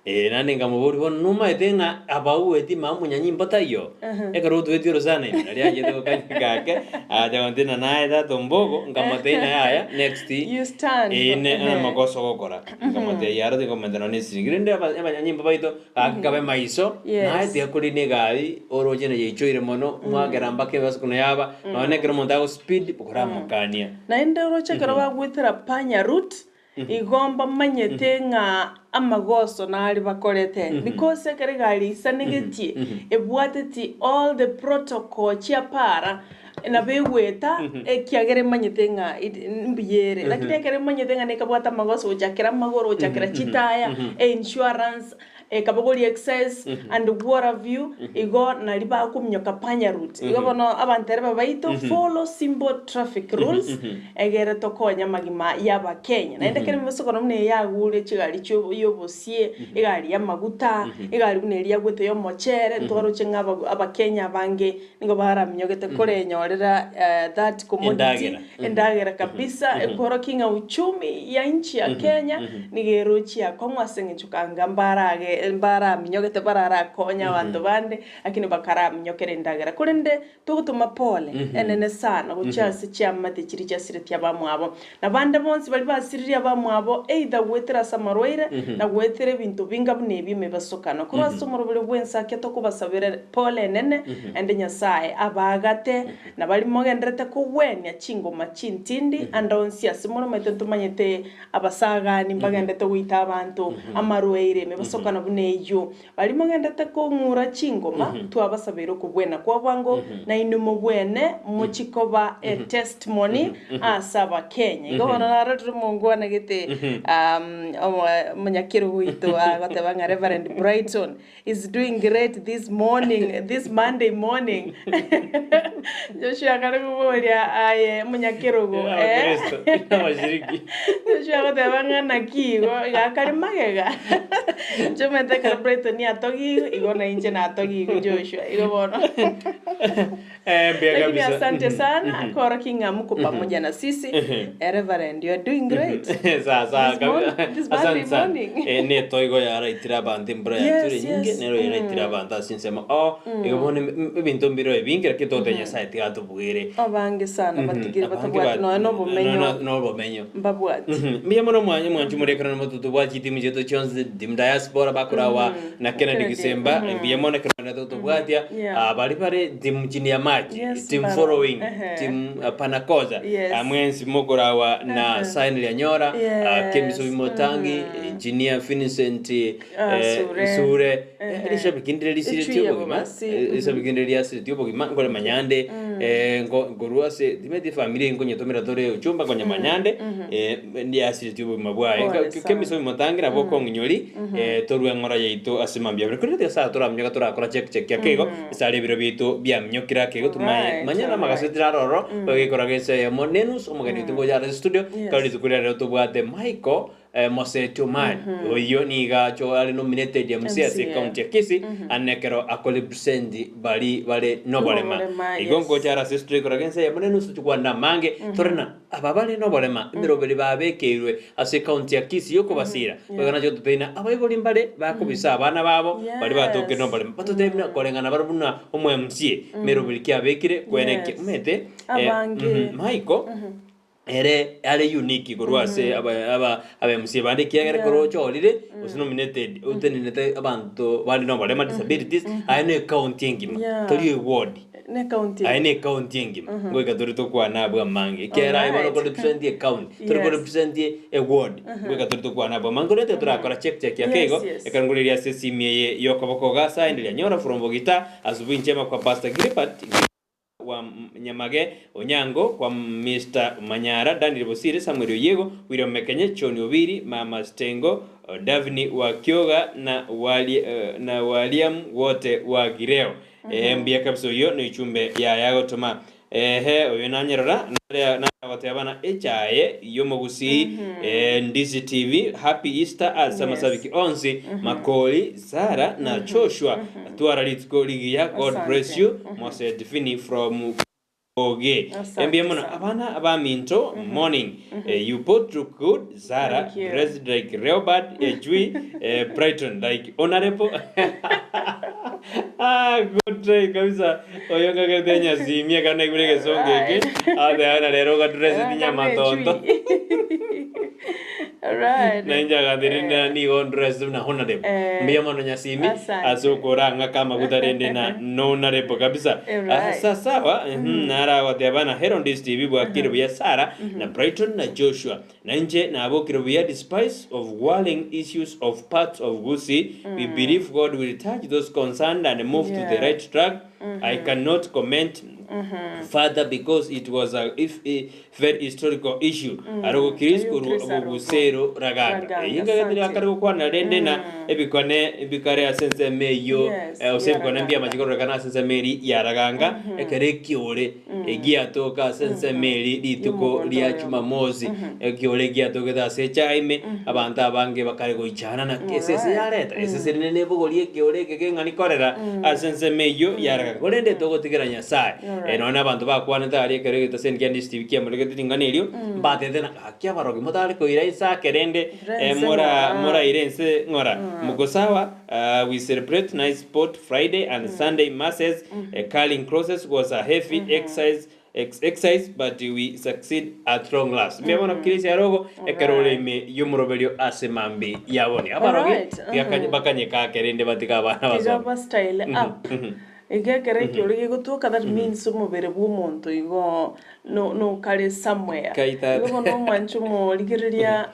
Ee, naende nkamoboria, Bono nomaete ng'a abaueti mama omonyanyimbo taiyo? Ekero otwetie orosana ime, nario achete gokanyeka ake, agacha gontebia ng'a naye tata ombogo, nkamotebia ng'a yaya, next, You stand ee for- ne ehe. amagoso ogokora. Nkamotebia yaro tinkomenta nonya na esiringi. Rende aba- abanyanyimbo baito, gaki kabe maiso, Yes. naye tiga korina egari, oroche na yaichoire mono, mwagera mpaka ebasuku yaba, nonya na ekero omonto ago speed, okoramokania. Naende oroche ekero bagwetera panya route, Igo mbamanyete ng'a amagoso nare bakorete, because ekero egari eisanegetie ebwateti all the protocol chia para, nabo egweta ekiagera emanyete ng'a it mbuya ere. Lakini ekero emanyete ng'a nekabwate amagoso gochakera amagoro, gochakera chitaya, einsurance, ekabogoria excess and what have you, igo nari bakominyoka panya route. Igo bono abanto ere babaito follow simple traffic rules egere tokonye amagima ya abakenya. Naende ekero emebasokano buna eye yagure chigari chio yobosie, egari y'amaguta, egari buna eria yagwete y'omochere, ntwaroche ng'a aba abakenya abange nigo baraminyogete korenyorera that commodity, Endagera. endagera kabisa, ekworokia ng'a uchumi ya nchi ya Kenya nigo erochie akong'u ase eng'encho kanga mbarage mbaraminyogete bararakonye abanto bande, lakini bakaraminyokera endagera. Korende togotoma pole enene sana gochia ase chiamate chiria chiasiretie abamwabo, na bande bonsi baria basiririe abamwabo either goetera ase amarwaire na goetera ebinto binga buna ebi emebasokano. Korwa ase omorobori bw'ensake tokobasabera pole enene, naende Nyasae abaagate, na baria mogendererete kogwenia chingoma chintindi ande onsi ase more maito ntomanyete abasagani mbagenderete goita abanto, amarwaire, emebasokano buna eyio. Baria mogenderete kong'ura chingoma, twabasabeire okobwena kwa bwango, na inwe mobwene mochie koba a testimony ase Abakenya. Igo bono narorire omongwana gete omonyakerogo oito agoteba ng'a Reverend Brighton is doing great this morning, this Monday morning. Joshua akare koboria aye omonyakerogo eh? Abakristo, abashiriki. Joshua agoteba ng'a naki igo, iga akare magega. Inche omanyete ekero Brighton atogigwe, igo na inche natogigwe Joshua, igo bono. Eh, mbuya Lakini kabisa. asante sana korokia ng'a mko pamoja na sisi. Eh, Reverend, you are doing great. Sawa sawa This kabisa. morning- this Monday Asante sana. morning. Eh, netoigo yaraitire abanto embura Yes, yature enyinge, yes. nero yaraitire abanto ase ensemo. Oh, igo bono ebinto mbiro ebinge lakini togotebia Nyasaye tiga atobwere. Abange sana batigire Abange batabwati nonya na obomenyo. Na obomenyo. Mbabwati. Mbuya mono mwanya mwanchi more ekero nabo tobwate chitimu chiaito chionsi team diaspora bakorawa na Kennedy Kennedy, Gisemba mbuya mono ekero naende totobwatia Yeah. ah, baria bare team chini ya maji Yes, team bara. following Ehe. team panakoza Yes. Ah, mwensi mokorawa na Ehe. Sign Lianyora ah, Yes. Kemisobi Motangi Engineer Vincent Ah, eh, Sure. Sure. Ehe. Rishabiki ndire risiretie Echui ya obogima. Bobasi. Rishabiki ndire riasiretie obogima nkore manyande eh, nko nkorwa ase timeti efamiri nkonyetomera tore ochumba konya manyande eh, ndiasiretie obogima bwaye. Pole Nka- sana. Kemiso omotangi nabo okong'inyori eh, torwe eng'ora yaito ase mambia abere. Korende tiga toraminyoka torakora check check ake igo esare ebiro biaito biaminyokire ake igo tumanye Alright, manya na amagaseti aroro bagekora gese eyemo nenus omogeni oito ngocha are studio Yes. kare rituko riria rero tobwate Michael eh, Moseti Omari oyio niga acho are nominated MC ase MCA. county ya Kisii ane ekero akorepresent bari bare noborema Noborema, igo yes. ngocha are ase studio ekora gese eyemo nenusu chikwana amange tore na aba bare noborema emeroberi babekeirwe ase county ya Kisii yokobasira boigo nache gototebia abaibori mbare bakobisa abana babo bari batokire noborema batotebie buna koreng'ana bare buna omo MCA meroberi ki abekire kwereke Yes. omanyete eh, Abange. Michael ere are unique korwa ase aba aba aba MCA bande ekiagera Yeah. ekero ochorire gose nominated otenenete abanto bare noborema disabilities aye na ecounty engima Yeah. tori eward Ne county. aye na ecounty engima ngoika tore tokwana abwo amange ekiagera aye bono Alright. okorepresent ecounty tori Yes. korepresent eward ngoika tore tokwana abwo amange korende torakora check check ake Yes, igo yes. ekero ngoriria ase esimi eye yokoboko iga ase aye ndiria from Bogita asubuhi njema kwa Pastor Gilbert wa Nyamage Onyango kwa Mister Manyara Daniel Bosire Samuel Oyiego William Mekenye John Obiri Mama Stengo Davni wa Kioga na wali, na Waliam wote wa Gireo. Eh, mbuya kabisa oyo noichumbe yaya gotoma ehe oyo nanyerora nagoteba na echaye yomogusii eh, Ndizi TV happy Easter ase Yes. amasabiki onsi Makori Sara na Joshua twara rituko rigiya God bless Asante. you Mose Divini from Oge. Asante Embuya mono sana. abana abaminto morning eh, you both look good Zara Thank you. dressed like Leopard eh, Jui eh, Brighton like honorable ah good try kabisa oyo ngagete nyasimia kana igure gesonge eke atheana rero gadress Eh, nyamatondo Alright. nainjagathirina nigo dress na honorable Eh, mbuya mono nyasimi asante. ase okorang'a kamaguta rende na honorable kabisa Alright. Ah, sa sawa naragoteba na Herondis TV bwakire buya Sara na Brighton na Joshua na inche nabokire buya despite of worrying issues of parts of Gusii we believe God will touch those concerned and move to the Yeah. right track I cannot comment further because it was a if a very historical issue arogo Chris Uyu koru Chris Arogo. bogusero raganga Raganga, ingagetire asante. akari gokwana rende na ebikone ebikare ase ensemo eywo Yes, eh, ase ya ebikone Raganga. mbiamachikororeka ase ensemo eri ya raganga ekero ekiore egiatoka ase ensemo eri rituko Y'omogondo ria oyo. jumamosi ekiore egiatokete ase echaime abanto abange bakare goichana na esese yareta esese rinde nebogori ekiore eke keng'ani korera ase ensemo eywo ya raganga korende togotigera nyasaye Alright. Eh, nonya abanto bakwanete aria ekero egetaseni kia Ndizi TV kiamoregete ring'ana erio mbatete na gaki abarogi motare koira inse ake rende Ira eh, ense mora ng'ora. moraire ense ng'ora moko sawa uh, we celebrate nice sport Friday and Sunday masses uh, carrying crosses was a heavy exercise ex exercise but we succeed at long last mm -hmm. kirisi arogo ekero ore ime yomoroberio ase mambi yabone abarogi Alright, tiga bakanyeka ake rende batiga abana Tiga basome ba style up. Egekero ekioro gegotoka that means omobere bwa omonto igo no nokare somewhere. Kaita. Igo bono omwancho omorigereria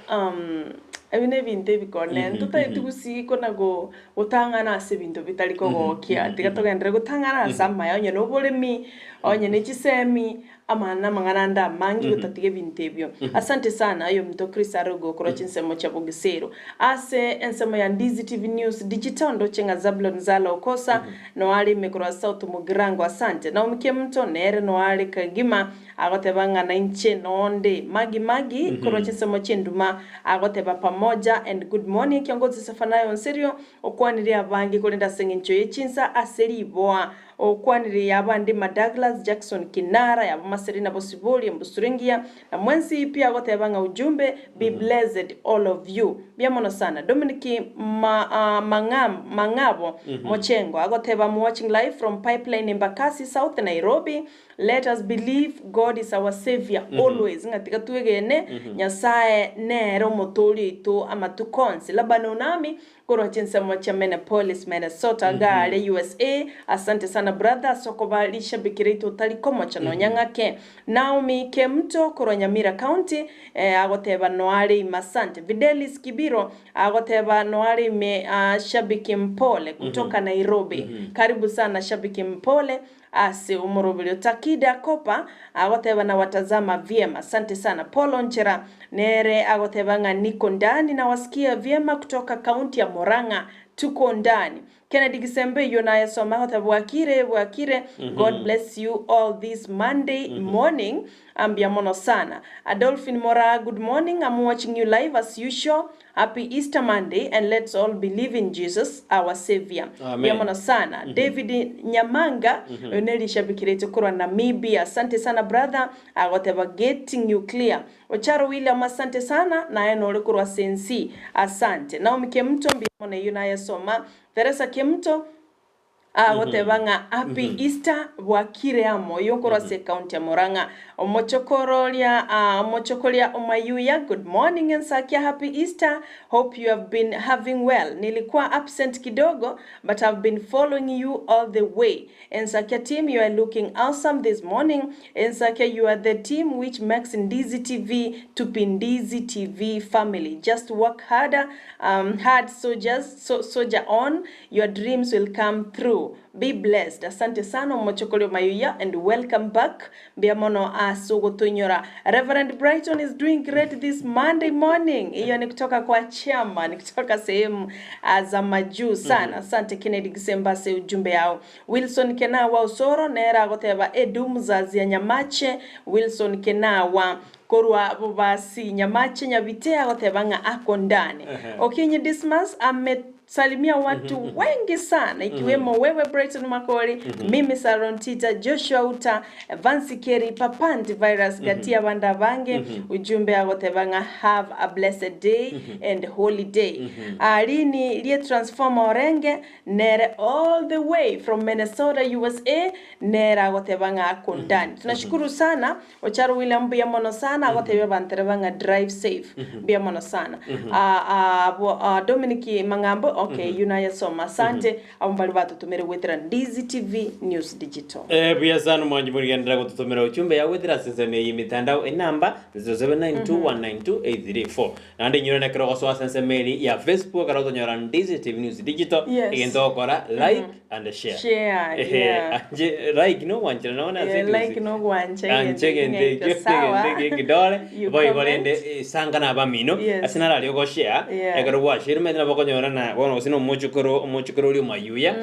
ebi na ebinto ebikone ntotagete gusii kona go gotang'ana ase ebinto bitari kogokia tiga togenderere gotang'ana ase amaya onye na oboremi onye na chisemi amana amang'ana ande amange gotatiga ebinto ebio asante sana ayo omonto Chris Arogo okorwa chinsemo chia Bogisero ase ensemo ya Ndizi TV News Digital ndoche ng'a Zablon Zala Okosa noare ime korwa South Mugirango asante Naomi Kemunto nere noare kegima agoteba ng'a nainche nonde Magi Magi korwa chinsemo chi'enduma agoteba pamoja and good morning kiongozi Sefanayo Onserio okwanire abange korende ase eng'encho ye chinsa ase riboa okwanire yabande ma Douglas Jackson Kinara yabo Maserina Bosibori Embusurengia na mwensi pia agoteba ng'a ujumbe be blessed all of you mbuya mono sana Dominic ma, uh, Mangam, Mangabo Mochengo agoteba I'm watching live from Pipeline Embakasi South Nairobi let us believe God is our savior always ng'a tiga twegene Nyasaye nere omotoori oito amatuko onsi Laban Onami Korwa chinsemo chia Minneapolis, Minnesota, iga aria USA. Asante sana brother ase okoba rishabiki riaito otari komocha nonya ng'ake. Naomi Kemuto korwa Nyamira County agoteba noare ime asante. Fidelis Kibiro agoteba noare ime shabiki mpole kutoka Nairobi. Karibu sana shabiki mpole Ase omoroberio Takida Kopa agoteba na watazama vyema. Asante sana. Paul Onchera nere agoteba ng'a niko ndani nawasikia vyema kutoka county ya Murang'a. Tuko ndani. Kennedy Gisembe eyio naye soma agoteba bwakire bwakire God bless you all this Monday morning. Mbuya mono sana. Adolphine Moraa good morning I'm watching you live as usual. Happy Easter Monday and let's all believe in Jesus our Saviour. Amen. Mbuya mono sana. David Nyamanga oyo nerishabiki riaito korwa Namibia. Asante sana brother agoteba getting you clear. Ocharo William asante sana naye nore korwa Sensi. Asante. Naomi Kemuto mbuya mono eyio naye soma. Theresa Kemuto Agoteba ng'a Happy Easter bwakire amo oyo okorwa ase ecounty ya Murang'a. Omochokororia omochokoria Omayuya good morning Ensakia happy Easter hope you have been having well nilikuwa absent kidogo but have been following you all the way Ensakia team you are looking awesome this morning Ensakia you are the team which makes Ndizi TV to be Ndizi TV family just work harder hard soldiers so, soldier on Your dreams will come through. Be blessed. Asante sana omochokori Omayuya and welcome back. Mbuya mono ase ogotoinyora. Reverend Brighton is doing great this Monday morning. Iyo ni kutoka kwa chairman kutoka sehemu za majuu sana. Asante Kennedy Gisemba ase ujumbe yao. Wilson Kenawa Osoro nere agoteba Edu mzazi ya Nyamache Wilson Kenawa korwa Bobasi Nyamache Nyabite agoteba ng'a ako ndani. Okinyi Dismas ame Salimia watu wengi sana ikiwemo wewe Brighton Makori, mimi Saron Tita, Joshua Uta, Vansi Kerry, Papa Antivirus, gati abande abange. Ujumbe agoteba ng'a have a blessed day and holiday. Ah, rini rie transformer orenge nere all the way from Minnesota USA nere agoteba ng'a ako ndani. Tunashukuru sana Ocharo William mbuya mono sana agotebia abantereba ng'a drive safe mbuya mono sana Ah, ah, abwo ah, Dominic Mang'ambo okay eyio nayesoma asante abwo mbari batotomere goetera Ndizi TV News Digital. Eh, buya sana mwanchi morigenderera gototomera ujumbe ya goetera ase ensemo eye emitandao enamba 0792192834 naende inyore nekero ogosoa ase ensemo eri ya Facebook ekero otonyora Ndizi TV News Digital Yes. egento ogokora like and share. Share, Ehe, yeah. anche like nogwanchera nabo nase Yeah, etusi. like nogwancha Anche egento egento ekio ekio, sawa. egento ekio ekidore, You boigo comment. rende eh, sanga na abamino, Yes. ase narari ogoshare, Yeah. ekero gwashare omanyete nabo okonyora na bono gose na omochokoro, omochokoro oria omayuya,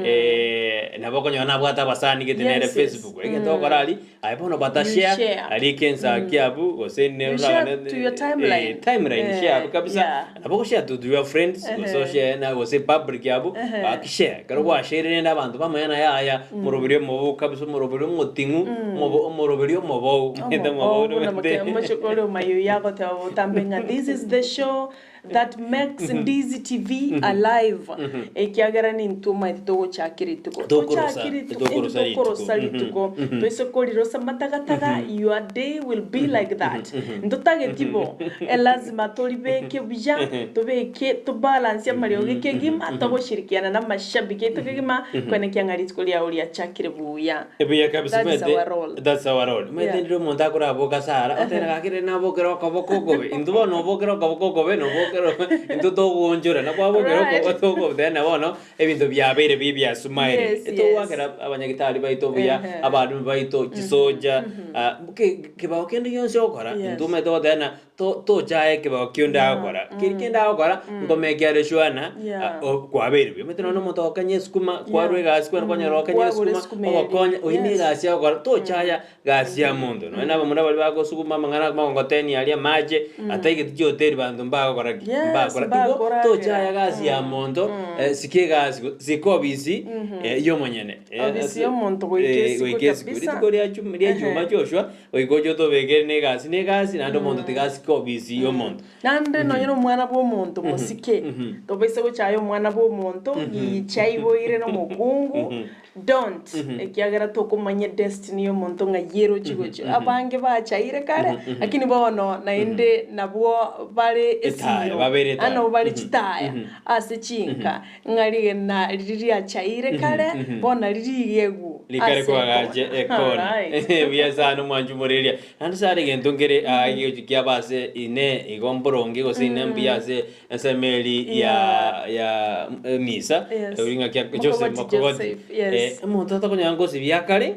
eh, nabo okonyora nabwate abasani gete nere Yes, yes. Facebook, egento ogokora aria, aye bono bata You share, share. aria ekensa kiabu, gose ne You share oragane- to your timeline. eh, timeline Eh, share abwo kabisa, yeah. Nabo ogoshare to your friends, gose oshare na gose public abwo, gaki share. Ekero gwashaire rende abanto bamanye naye aya, omoroberi omobo kabisa, omoroberi omoting'u, omobo omoroberi omobou, omanyete Omobou omobou buna nomanyete. moke mochokore omayuya agoteba botambe ng'a this is the show that makes Ndizi TV alive ekiagera nintwe omanyete togochaka rituko Tokorosa, tochake rituko tokorosa intwe tokorosa rituko. rituko toise korirosa matagataga your day will be like that Ntotageti bo, elazima toribeke buya, tobeke tobalance amariogo kegima, togoshirikiana namashabiki aito kegima, kwenekia ng'a rituko riao riachakire buya. Buya kabisa That is omanyete our role. that's our role. Omanyete Yeah. ndire omonto akoraboka ase ara, otebe gaki rende nabokere okoboko okobe, intwe bono obokere okoboko okobe na obokere intwe togoonchora, na kwabokera Right. okoboko tokobe tena bono, ebinto biabeire bi biasumaire. Yes, yes. Togoakera abanyagitari baito buya, Ehe. abalimu baito, chisoja, ke kebao kende gionsi ogokora, Yes. intwe omanyete goteba ng'a to tochaye ekebao kio onde agokora, keri kende agokora, nkomeke are sure ng'a Yeah. kwabeire buya. Omanyete nonye na omonto ogokenya esukuma, kwarwa egasi kwani kwanyora ogokenya Kwagora esukuma, esukuma eria. ogokonya, oyio na Yes. egasi agokora, tochaya gasi ya monto. Nonye na abamura baria bagosuguma amang'ana amagongoteni aria amache, ataigeti chihoteli banto mbagokora ki? Yes, Mbakora. Igo mbakoragera. tochaya gasi ya monto, sika egasi go sika obisi yomonyene. Obisi y'omonto goika esikwe Goika esikwe. kabisa. Rituko ria chum ria echuma Ehe. Joshua, goika oche otobekere na egasi na egasi, naende omonto tiga asike. asike obisi y'omonto. Naende nonye na omwana bw'omonto mosike, tobaisa gochaya omwana bw'omonto, gicha aiboire nomokungu, don't, ekiagera tokomanya edestiny y'omonto ng'a yerochi gochia. Abange bachaire kare, lakini bono naende nabwo bare Etaya, esiro, babere etaya. naende nabwo bare chitaya ase chinka, ng'a rigena riria riachaire kare, bono ririgegu Rikare ase kwagache ekona. ekona. Alright. Buya sana omwanchi omoreria. Naende sare egento nkere aa egegochi kiaba ase ine igo mboronge gose ine mbuya ase ensemo eri ya ya emisa Yes. eri ng'aki ak- Joseph Mokogoti Mokogoti. Joseph, yes. Eh, omonto atokonyora ngosibia kare,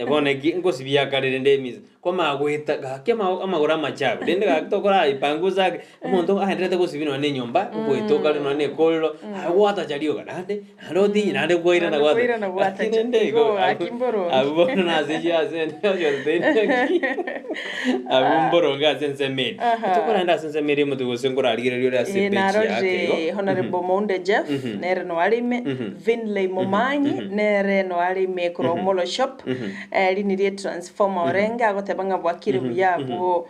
bono eki ngosibia kare rende emisa, kwamanya goeta gaki ama- amagoro amachafu rende gaki tokoraipangusa ake, omonto agenderete gosibia nonye na enyomba, ogoeta okare nonye na ekorero, aye gwatacha rioka naende. Naende otinyi naende kwairana Naende gwata. kwairana gwatacha. Lakini ende Igo igo gaki mboronge. abwo bono nase echio ase ende abwo mboronge ase ensemo eri. Aha. Tokorenda ase ensemo eri omonto gose nkorarigereria ore ase Eh, epeji yake igo. narorire Honorable Mounde Jeff nere noare ime Vinley Momanyi nere noare ime korwa Omolo Shop eh, riini rie transformer orenge agoteba ng'a bwakire buya abwo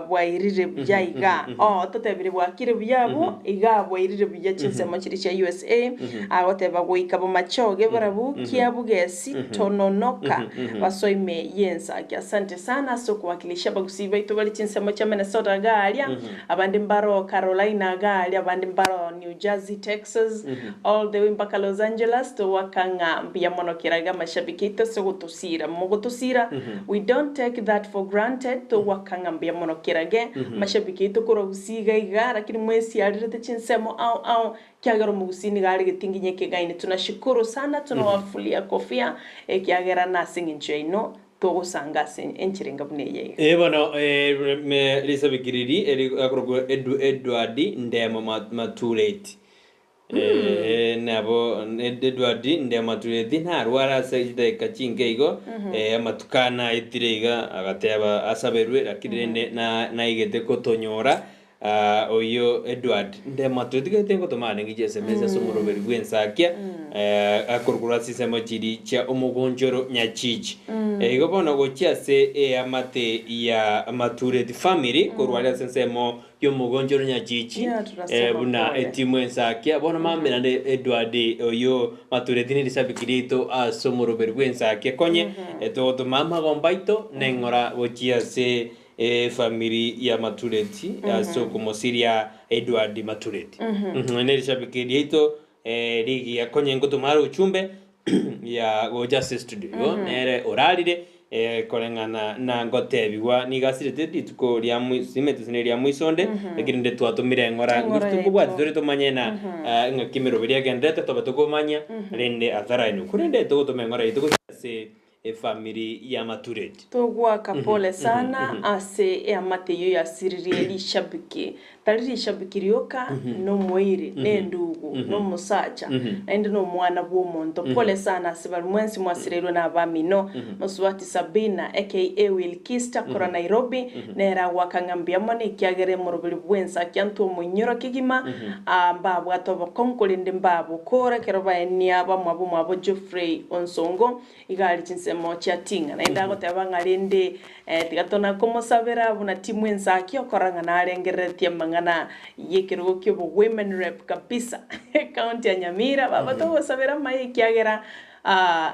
Bwairire buya iga. Oo, totebire bwakire buya abwo, iga bwairire buya chinsemo chiria chia USA. Agoteba goika bomachoge barabwo kia bugesi tononoka basoe ime y'ensaki. Asante sana ase okowakilisha abagusii baito bare chinsemo chia Minnesota iga aria, abande mbaro Carolina iga aria, abande mbaro New Jersey, Texas, all the way mpaka Los Angeles, togwaka ng'a mbuya mono kera iga amashabiki aito ase ogotosira. Mogotosira, we don't take that for granted, togwaka ng'a mbuya mono kera ge amashabiki aito korwa gusii iga iga, lakini mwesiarerete chinsemo ao ao, ekiagera omogusii nigo are getinginyi ekegaini. Tunashukuru sana, tunawafulia kofia, ekiagera nase eng'encho yaino togosanga ase enchera enga buna eye iga. Ee bono, risabiki riria erikorokwa Edward Ndemo Matureti. Nabo Edward Ndemo Matureti narware ase chidakika chinke igo, amatuko ane aetire iga, agateba asaberwe, lakini rende naigete kotonyora Oyio Edward Ndemato tigaete ngotoma arenge chiSMS ase omoroberi bw'ensakia akorwa ase chinsemo chiria chia omogonchoro Nyachichi. Igo bono gochia ase eamate ya Matureti family korwa aria ase ensemo y'omogonchoro Nyachichi Yeah, tunasema buna pole. etimu ensakia bono mambia naende Edward oyio Matureti nerisabiki riaito ase omoroberi bw'ensakia konye togotoma amagombo aito neng'ora gochia ase Efamiri ya Matureti ase okomosiria Edward Matureti. Nerishabiki riaito rigiya konye ngotoma are ochumbe ya gocha ase studio igo nere orarire koreng'ana na ngotebigwa nigo asirete rituko ria simete sine ria mwisonde lakini rende twatomire eng'ora Eng'ora ng'aki yaito. tokobwati tore tomanye na ng'aki emeroberi egenderete tobe tokomanya rende atarainwe korende togotoma eng'ora yaito gochia ase Efamiri y'Amatureti. Togoaka pole sana ase eamate eyio yasiririe rishabiki. Tari rishabiki rioka, nomoiri, nendugu, nomosacha, naende nomwana bw'omonto. Pole sana ase baria mwensi mwasireirwe nabamino. Mosubati Sabina aka Wilkista korwa Nairobi nere agoaka ng'a mbuya mono ekiagera emoroberi bw'ensa kiantwa omoinyoro kegima, mbabwate obokong'u korende mbabokora ekero baenia bamwabo omwabo Geoffrey Onsongo Iga aria chinsemo chia ting'a. Naende agoteba ng'a rende tiga tona komosabera buna timwensaki okora ng'a narengereretie amang'ana y'ekerogo ki'obo women rep kabisa ecounty ya Nyamira baba togosabera amaya ekiagera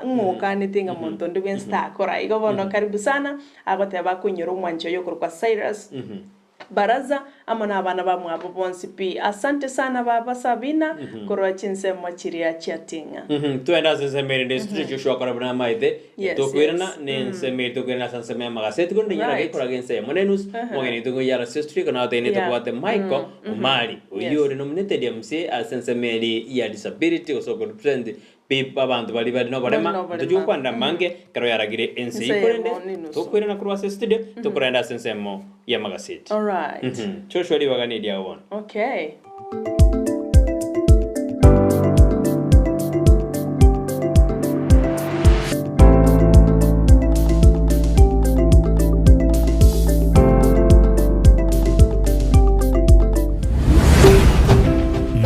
ng'okanete ng'a monto onde bwensi takora igo bono karibu sana agoteba akoinyora omwanchi oye okorokwa Cyrus Baraza amo nabana bamwabo bonsi pi. Asante sana baba Sabina korwa chinsemo chiria chia Ting'a. Twende ase ensemo erinde ase Joshua akora buna amaete Yes, tokoirana yes. ne ensemo eri tokoirana ase ensemo y'amagaseti korende inyora Right. gekoraga ense eyemo na enusu omogeni oito ngoyia ase studio ekero nagotebi Yeah. tobwate Michael Omari oyio Yes. ore nominated MC ase ensemo eri ya disability gose okorepresent Bib abanto baria bare noborema, Bare noborema. ntochia gokwanera amange ekero yaragire ense Ense eyio, korende eyemo nenusu. tokoirana korwa ase estudio, tokorenda ase ensemo y'amagaseti. Alright. Mhm. Joshua ribaga neriao bono. Okay.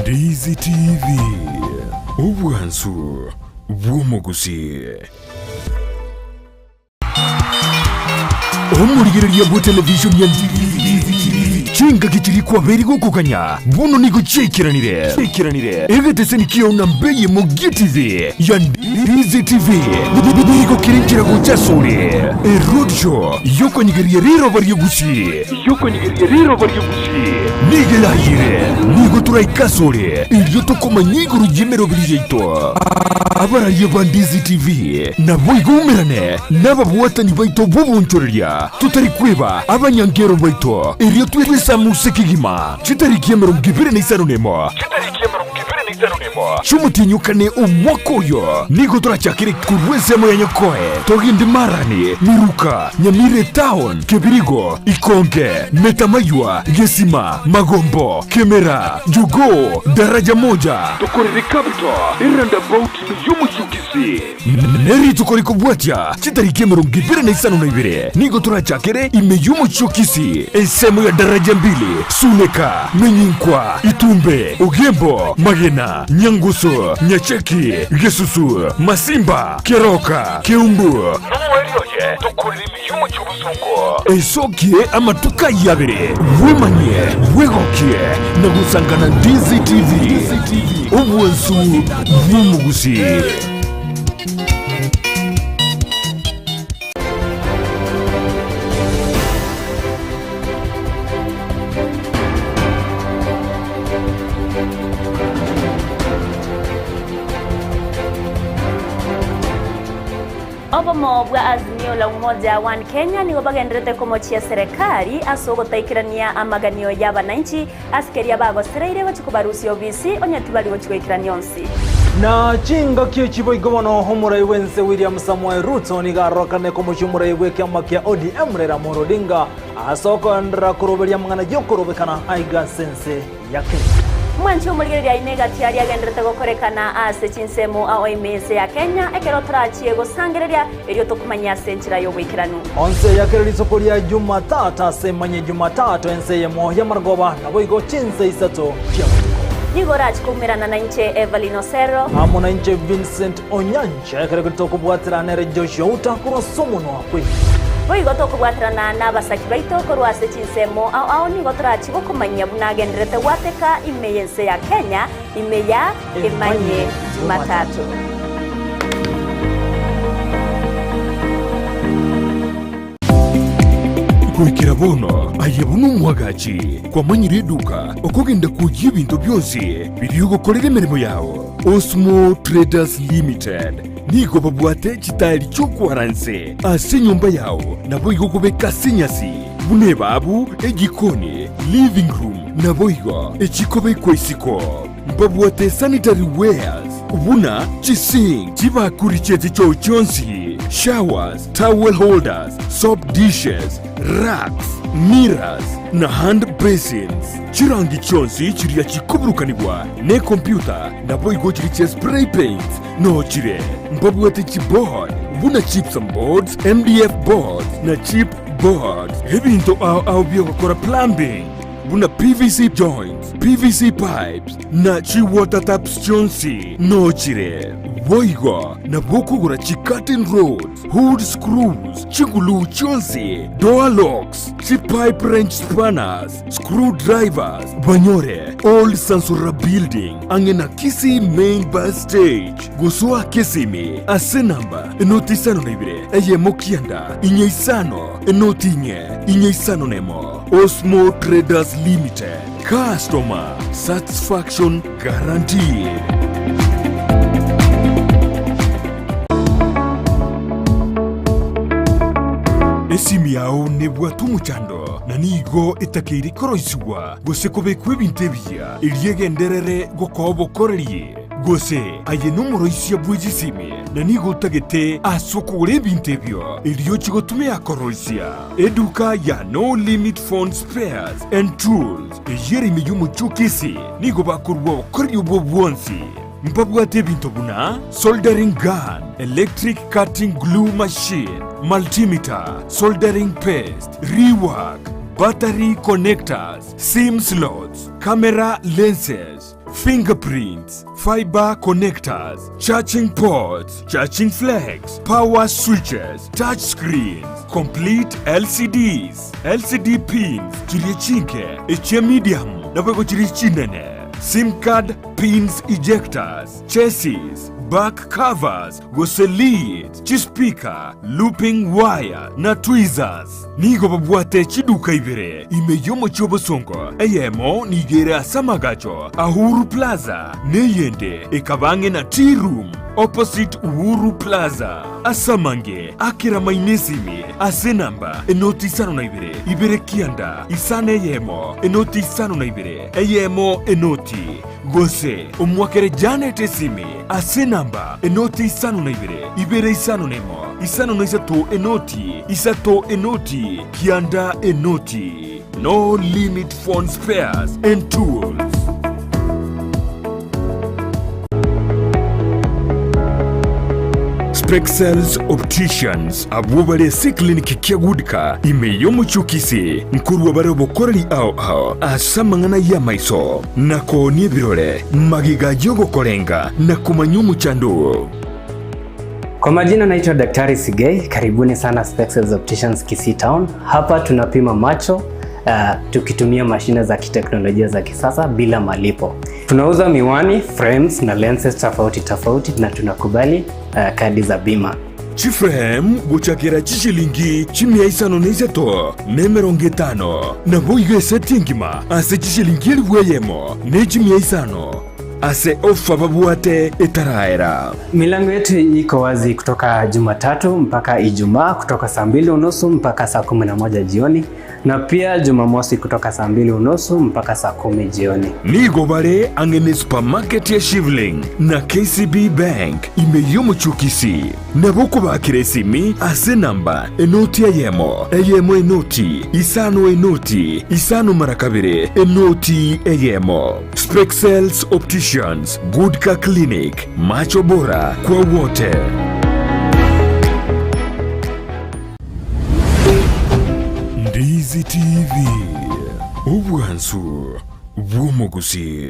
Ndizi TV. Obwansu bw'omogusii. Omorigereria bwe television ya DVTV. Chingaki chiria kwabeire gokoganya bono nigo chiaikeranire. Egeteseni kiao namba eyemo gi'TV ya Ndizi TV nigo kere nchera gocha asore. Eroadshow yokonyegeria riroba ri'Egusii nigo erayire. Nigo toraike asore erio tokomanya igoro y'emeroberi yaito. Abararia ba Ndizi TV naboigo umerane nababwatani baito b'obonchoreria, totari kweba abanyankero baito, erio twesamuse kegima chitariki 25 chi'omotienyi o kane omwaka oyo. Nigo torachakere korwa ensemo ya Nyakoe, togende Marani, Miruka, Nyamira Etown, Kebirigo, Ikonge, Metamaywa, Gesima, Magombo, Kemera, Jogoo, Daraja Moja, tokorere Capital, eroundabout y'omochie o Kisii. Ne rituko rikobwatia chitariki 22 nigo torachakere ime y'omochie o Kisii, ensemo ya Daraja Mbili, Suneka, Menyinkwa, Itumbe, Ogembo, Magena, Nyangusu, Nyacheki, Gesusu, Masimba, Keroka, Keumbu, Nomoerio oye tokorere ime y'omochie o Bosongo. Esokie amatuko ayio abere, bwemanyie, bwegokie, na gosangana DCTV, obwansu bw'omogusii. Obomo bwa Azimio la Umoja One Kenya nigo bagenderete komochia serekari ase ogotaikerania amaganio y'abananchi ase keria bagosereire gochia kobarusia obisi onye tibari gochia goikerania onsi. Na chingaki echi boigo bono omorai bw'ense William Samoei Ruto nigo arorokane komochia omorai bw'ekiama kia ODM Raila Amolo Odinga ase okoenderera koroberia amang'ana y'okorobekana aiga ase ense ya Kenya. Mwanche omorigereria aino egati aria agenderete gokorekana ase chinsemo ao ime ense ya Kenya, ekero torachie gosangereria erio tokomanye ase enchera y'oboikeranu. Onse ya kera rituko ria Jumatatu ase emanye Jumatatu ense eyemo y'amarogoba, naboigo chinse isato chi'amatuko. Nigo orachie koumerana nainche Evelyn Osero. Amo nainche Vincent Onyancha, ekero ekio tokobwaterana nere Joshua Uta korwa ase omonwa bw'ebibe. Boigo tokobwaterana nabasaki baito korwa ase chinsemo ao ao nigo torachie gokomanyia buna agenderete gwateka ime y'ense ya Kenya ime ya Emanye Jumatatu. Goikera bono aye buna omwagachi kwamanyire eduka okogenda kwoyia ebinto bionsi biria ogokorera emeremo yao. Osmo Traders Limited nigo babwate chitaeri chi'okwara nse ase enyomba yao naboigo kobeka ase enyasi buna ebabu, ejikoni, living room naboigo echikobekwa isiko. Mbabwate sanitary wares buna chisink, chibakuri chie chichoo chionsi, showers, towel holders, soap dishes, racks, mirrors na hand basins. Chirangi chionsi chiria chikoburukanigwa nekompyuta naboigo chiria chia spray paints noo chire. Mbabwate chiboard buna gypsum boards, MDF boards na chip boards. Ebinto ao ao biogokora plumbing buna PVC joints, PVC pipes na chiwater taps chionsi noo chire. Boigo nabo okogora chicurtain rods, Hood screws, chiguluu chionsi, door locks, chipipe wrench spanners, screw drivers, banyore Old Sansora Building ang'e na Kisii Main Bus Stage. Gosoa Kisimi ase namba 052 1 9 5 0 4 4 51. Osmo Traders Limited, customer satisfaction guaranteed. Esimi yao nebwate omochando na nigo etakeire koroisigwa gose kobekwa ebinto ebiya erio egenderere gokoa obokoreri. Gose aye nomoroisia bwe chisimi na nigo otagete ase okogora ebinto ebio erio ochie gotumia koroisia. Eduka ya No Limit Phone Spares and Tools eyio ere ime y'omochie o Kisii nigo bakorua obokoreri obwo bwonsi. Mbabwate ebinto buna soldering gun, electric cutting glue machine, multimeter, soldering paste, rework, battery connectors, sim slots, camera lenses, Fingerprints, fiber connectors, charging ports, charging flex, power switches, touch screens, complete LCDs, LCD pins chiria chinke, echia medium naboigo chiria chinene, sim card pins ejectors, chassis, back covers gose lids, chispeaker, looping wire na tweezers. Nigo babwate chiduka ibere ime y'omochie obosongo, eyemo nigo ere ase amagacho a Uhuru Plaza, na eyende ekaba ang'e na Tea Room opposite Uhuru Plaza. Ase amange akera maino esimi ase enamba enoti isano na ibere, ibere kianda, isano eyemo, enoti isano na ibere, eyemo enoti, gose omoakere Janet esimi ase enamba enoti isano na ibere, ibere isano na emo, isano na isato enoti, isato enoti, kianda enoti. No limit phone spares and tools. Spexels Opticians abwo bare ase eclinic kia Goodka ime y'omochie o Kisii nkorwa bare obokoreri ao ao ase amang'ana y'amaiso na koonia ebirore magega y'ogokorenga na komanya omochando oo. Kwa majina naitwa Daktari Sigei, karibuni sana Spexels Opticians Kisii Town. Hapa tunapima macho tukitumia mashine za kiteknolojia za kisasa bila malipo. Tunauza miwani, frames na lenses tofauti tofauti na tunakubali kadi za bima. Chiframe gochakera chishilingi chimia isano na isato na emerongo etano, naboigo eseti engima ase chishilingi elifu eyemo ne chimia isano ase ofa babwate etaraera. Milango yetu iko wazi kutoka Jumatatu mpaka Ijumaa kutoka saa 2:30 mpaka saa 11 jioni na pia Jumamosi kutoka saa 2:30 mpaka saa 10 jioni. Nigo bare ang'e ne supermarket ya Shivling na KCB Bank ime y'omochie o Kisii. Nabo okobakera esimi ase enamba enoti eyemo, eyemo enoti, isano enoti, isano mara kabere, enoti eyemo. Spexels Opticians, Good Car Clinic, macho bora kwa wote. Ndizi TV, obwansu bw'omogusii.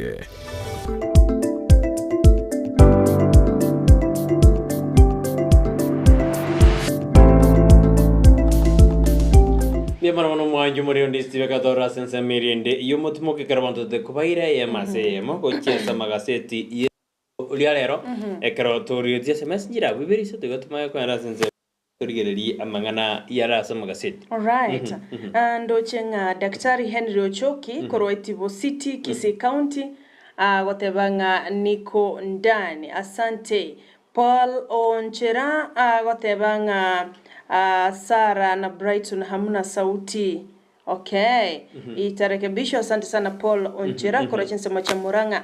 Mbuya mono mono omwanchi omorero onde Steve Gatoro ase ensemo eria ende y'omotimoke ekero abanto tokobaira eyemo ase eyemo gochia ase amagaseti ye ria rero ekero torigetie SMS nchire abwo ibere isato igo tomanye kogenda ase ensemo Torigererie amang'ana yare ase amagaseti. Alright. Mhm. Ndoche ng'a Daktari Henry Ochoki korwa Itibo City, Kisii County, agoteba ng'a niko ndani. Asante. Paul Onchera agoteba ng'a Sarah na Brighton hamuna sauti. Okay. Itarekebishwa. Asante sana Paul Onchera korwa chinsemo chia Murang'a.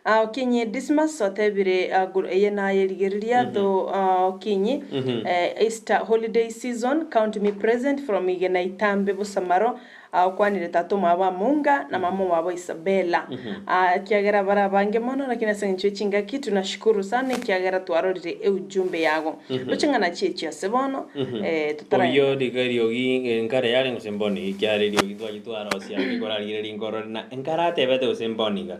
Ah, Okinyi Dismas otebire ah, eye naye rigereria though ah, Okinyi eh, Easter holiday season count me present from Igena Itambe Busamaro ah, okwanire tata omwabo Amunga na mama omwabo Isabella Ah, ekiagera bare abange mono lakini ase eng'encho ye chingaki tunashukuru sana ekiagera twarorire eujumbe yago Roche ng'a nachi echio ase bono eh, totara Oyio riga eriogi enkare yare gose mboni ekiara eriogi twachia twarosia ake korarigereria nkorore na enkare atebete gose mboni iga.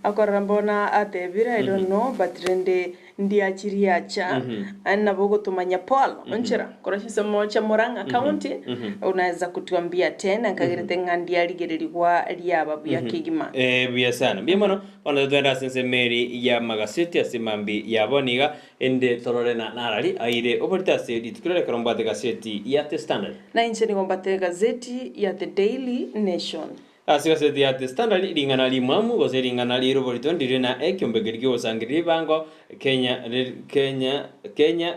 Akorora mbona atebire I don't know but rende ndiachiriacha Aye nabo ogotomanya Paul onchera korwa chinsemo chia Murang'a county unaweza kutuambia tena nkagerete ng'a ndiarigererigwa riaba buya kegima. Eh, buya sana. Mbuya mono, bono totwende ase ensemo eri y'amagaseti ase mambi ya bono iga, ende torore na narari aire oborito ase rituko riria ekero mbwate egaseti ya The Standard. Na inche nigo mbate egazeti ya The Daily Nation. Ase egaseti ya The Standard, ring'ana rimwamu gose ring'ana rire oborito ndire na ekiombe keria ki'ogosangereria ebango Kenya Kenya Kenya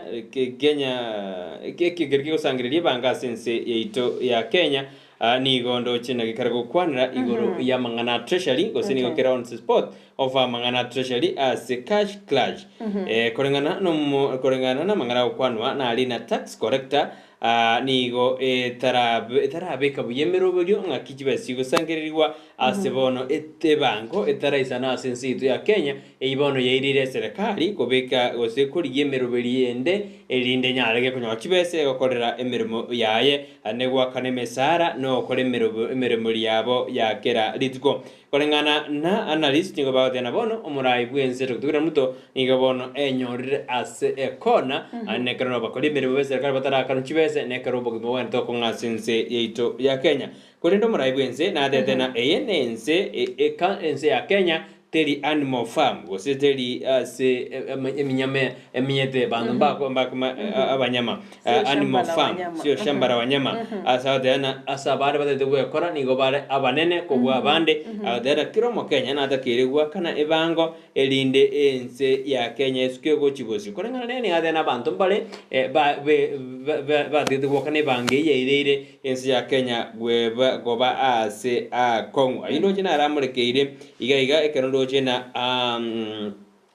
Kenya ekeria ki'ogosangereria ebango ase ense yaito ya Kenya Nigo ndoche naki kare gokwanera igoro y'amang'ana a Treasury, gose nigo kere on the spot of amang'ana a Treasury ase cash clash. Koreng'ana nomo koreng'ana namang'ana agokwanwa nari na tax collector. Nigo etarabeka buya emeroberio ng'aki chibesa chigosangererigwa ase bono ebango etaraisana ase ense yaito ya Kenya, eyio bono yairire eserekari kobeka gose korigia emeroberio ende erinde enyarege konyora chibesa egokorera emeremo yaye ande goakana emesara na gokora emeremo yabo ya kera rituko. Koreng'ana na analyst nigo bagoteba bono omorai bwense Dr William Ruto nigo bono enyorire ase ekona mm nekero nabakori emeremo beserikali batarakanwa chibese nekero obogima bogende tokong'a ase ense yaito ya Kenya. Korende omorai bwense natete na eye nense eka ense ya Kenya teri animal farm gose teri ase eminyama eminyete banto mbako abanyama animal farm sio shamba la wanyama ase agoteba ng'a ase abande batagete gwekora nigo bare abanene kobua abande agoteba ng'a kera omokenya natakeire goakana ebango erinde ense ya Kenya esuke gochia bosio. Koreng'ana nere nigo agoteba ng'a abanto mbare batagete goakana ebango eyio yaireire ense ya Kenya gweba koba aase aakong'u. Ayio ndoche naramorekeire iga iga ekero ndoche na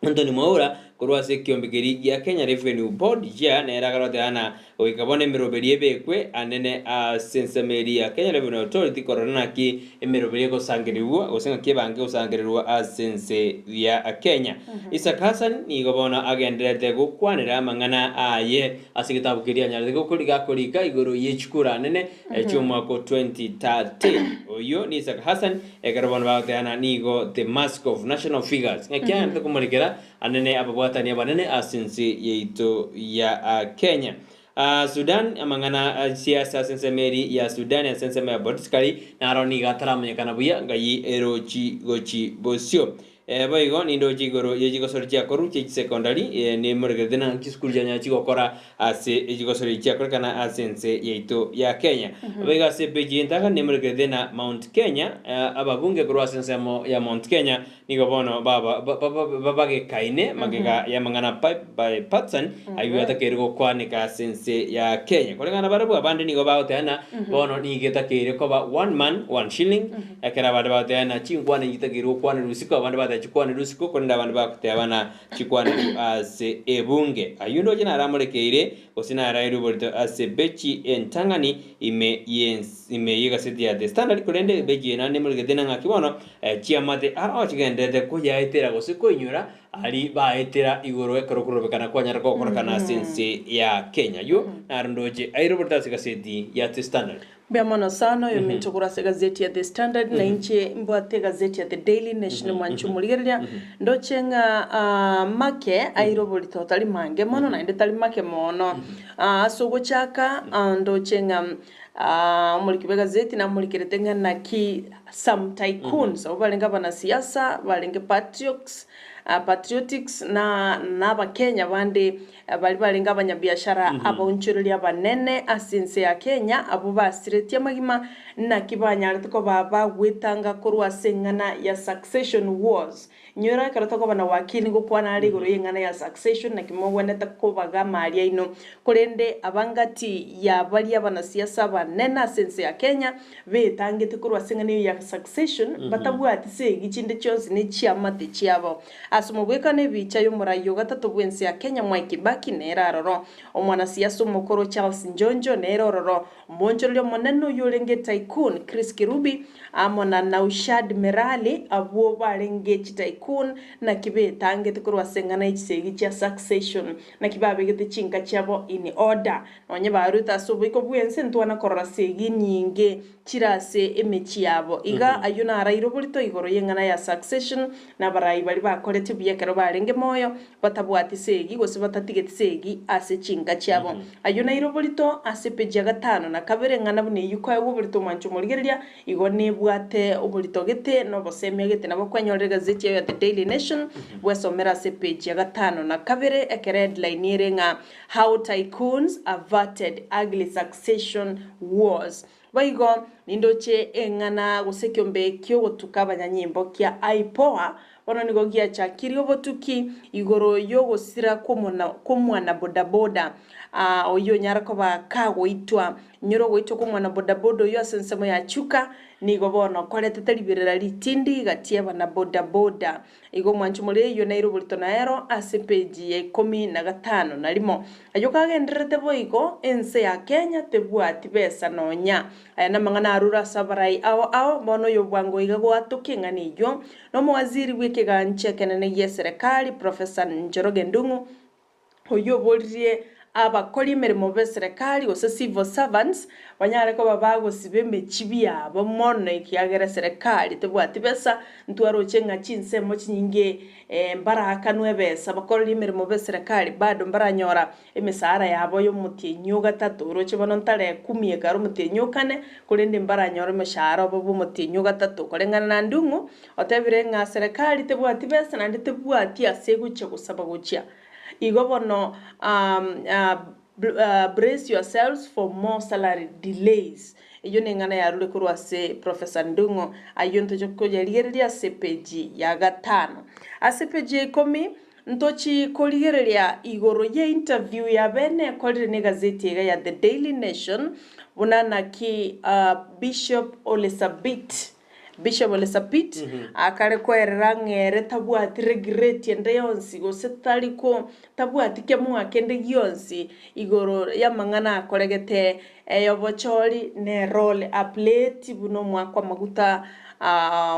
Anthony Mwaura korwa ase ekiombe keria gia Kenya Revenue Board chia nere akarotera na goika bono emeroberi ebekwe anene ase ensemo eria ya Kenya Revenue Authority korora naki emeroberi egosangererigwa gose ng'aki ebange egosangererigwa ase ense ya Kenya. Isaac Hassan nigo bono agendererete gokwanera amang'ana aye ase egetabu keria anyarete gokoriga akorika igoro ye chikura nene chi'omwaka o 2013. Oyio ni Isaac Hassan Ekero bono bagoteana nigo the mask of national figures, ng'aki agenderete komorekera anene ababwatani abanene ase ense yaito ya Kenya. Sudan, amang'ana a siasa ase ensemo eri ya Sudan ase ensemo ya politically naro nigo ataramanyekana buya ngai erochi gochi bosio. Boigo nindoche igoro ye chigosori chiakorwa chie chisecondary, nimorekerete na chisukuru chianyare chigokora ase chigosori chiakorekana ase ense yaito ya Kenya. Boigo ase epeji y'entang'ani nimorekerete na Mount Kenya, ababunge korwa ase ensemo ya Mount Kenya nigo bono babagekaine magega y'amang'ana by Patson ayio atakeire gokwaneka ase ense ya Kenya. Koreng'ana barabwo abande nigo bagoteba ng'a bono nigo etakeire koba one man one shilling, Ekero abande bagoteba ng'a chinkwana nchitakeirwe gokwanerwa isiko, abande bateba chikwanerwe isiko, korende abande bagoteba ng'a chikwanerwe ase ebunge. Ayio ndoche naramorekeire, gose naraeirwe oborito ase ebechi entang'ani ime y'ens ime y'egaseti ya The Standard, korende ebechi eye naende emoregete ng'a ng'aki bono chiamate aro chigendererete koyaetera gose koinyora aria baetera igoro ekero okorobekana kwanyara gokorekana ase ense ya Kenya. Ayio naro ndoche aire oborito ase egaseti ya The Standard. Mbuya mono sana oyominto korwa ase egazeti ya The Standard, na inche mbwate egazeti ya The Daily Nation mwanche omorigereria, ndoche ng'a ah, make aire oborito tari mange mono naende tari make mono. Ah, ase ogochaka ah, ndoche ng'a ah, omoriki bw'egazeti namorikerete ng'a naki some tycoons abwo barenge abanasiasa, barenge patriots, patriotics na na abakenya bande Baria barenge abanyabiashara abaonchoreria abanene ase ense ya Kenya, abwo basiretie amagima, naki banyarete koba bagwetanga korwa ase eng'ana ya succession wars. Inyora ekero tokoba na wakili ngokwana are igoro y'eng'ana ya succession naki mogwenerete kobaga amari aino. Korende aba ngati ya baria abanasiasa abanene ase ense ya Kenya betangete korwa ase eng'ana eyio ya succession batabwati segi chinde chionsi ne chiamate chiabo. Ase omobwekano ebicha y'omorai o gatato bw'ense ya Kenya Mwai Kibaki nere aroro, omwanasiasa omokoro Charles Njonjo nere ororo, omoonchoreria omonene oyio orenge tycoon Chris Kirubi amo na Naushad Merali abwo barenge chitycoon naki betangete korwa ase eng'ana ye chisegi chia succession naki babegete chinka chiabo in order nonye baruete ase oboiko bw'ense ntwana korora segi nyinge chire ase emechie yabo. Iga ayio naraire oborito igoro y'eng'ana ya succession na abarai baria bakorete buya ekero barenge moyo, batabwati segi gose batatigeti segi ase chinka chiabo. Ayio naire oborito ase epeji ya gatano na kabere eng'ana buna eyio koegwa oborito omwancho omorigereria, igo nebwate oborito gete na obosemia gete. Nabo kwenyorera egazeti yayo ya The Daily Nation bwesomere ase epeji ya gatano na kabere ekero headline ere ng'a How Tycoons Averted Ugly Succession Wars. Boigo nindoche eng'ana gose ekiombe ki'ogotuka abanyanyimbo kia IPOA bono nigo giachakirie obotuki igoro y'ogosira kw'omwana bodaboda. Oyio onyare koba kagoitwa. Inyora ogoitwa kw'omwana bodaboda oyio ase ensemo ya Chuka, nigo bono okoretete riberera ritindi gati y'abana bodaboda. Igo omwancho moria eyio naire oborito naero ase epeji ya ikomi na gatano na rimo. Ayio kagendererete boigo, ense ya Kenya tebwati besa nonya. Aya namang'ana arure ase abarai ao ao, bono oyo bwango iga goatokia eng'ana eyio, nomowaziri bw'ekegancha ekenene gi'eserekari, Professor Njoroge Ndung'u, oyio oboririe abakori emeremo b'eserekari gose civil servants banyare koba bagosiba emechibi yabo mono ekiagera eserekari tebwati besa, ntwaroche ng'a chinsemo chinyinge mbaraakanwe ebesa bakorerie emeremo b'eserekari bado mbaranyora emesahara yabo y'omotienyi o gatato, oroche bono ntare kumi ekare omotienyi o kane, korende mbaranyore omoshahara obo bw'omotienyi o gatato. Koreng'ana na Ndung'u, otebire ng'a serekari tebwati besa naende tebwati ase egochia gosaba gochia. Igo bono brace yourselves for more salary delays. Eyio neng'ana yarure korwa ase Professor Ndung'u. Ayio ntoche koyarigereria ase epeji ya gatano. Ase epeji ya ikomi, ntochi korigereria igoro ye interview ya bene ekorire ne egazeti iga ya The Daily Nation, buna naki Bishop Ole Sabit Bishop Ole Sapit akare koerera ng'a ere tabwati regret ende yonsi gose tari ko tabwati kemoa kende gionsi igoro y'amang'ana akoregete eyobochori ne role a played buna omwaka amaguta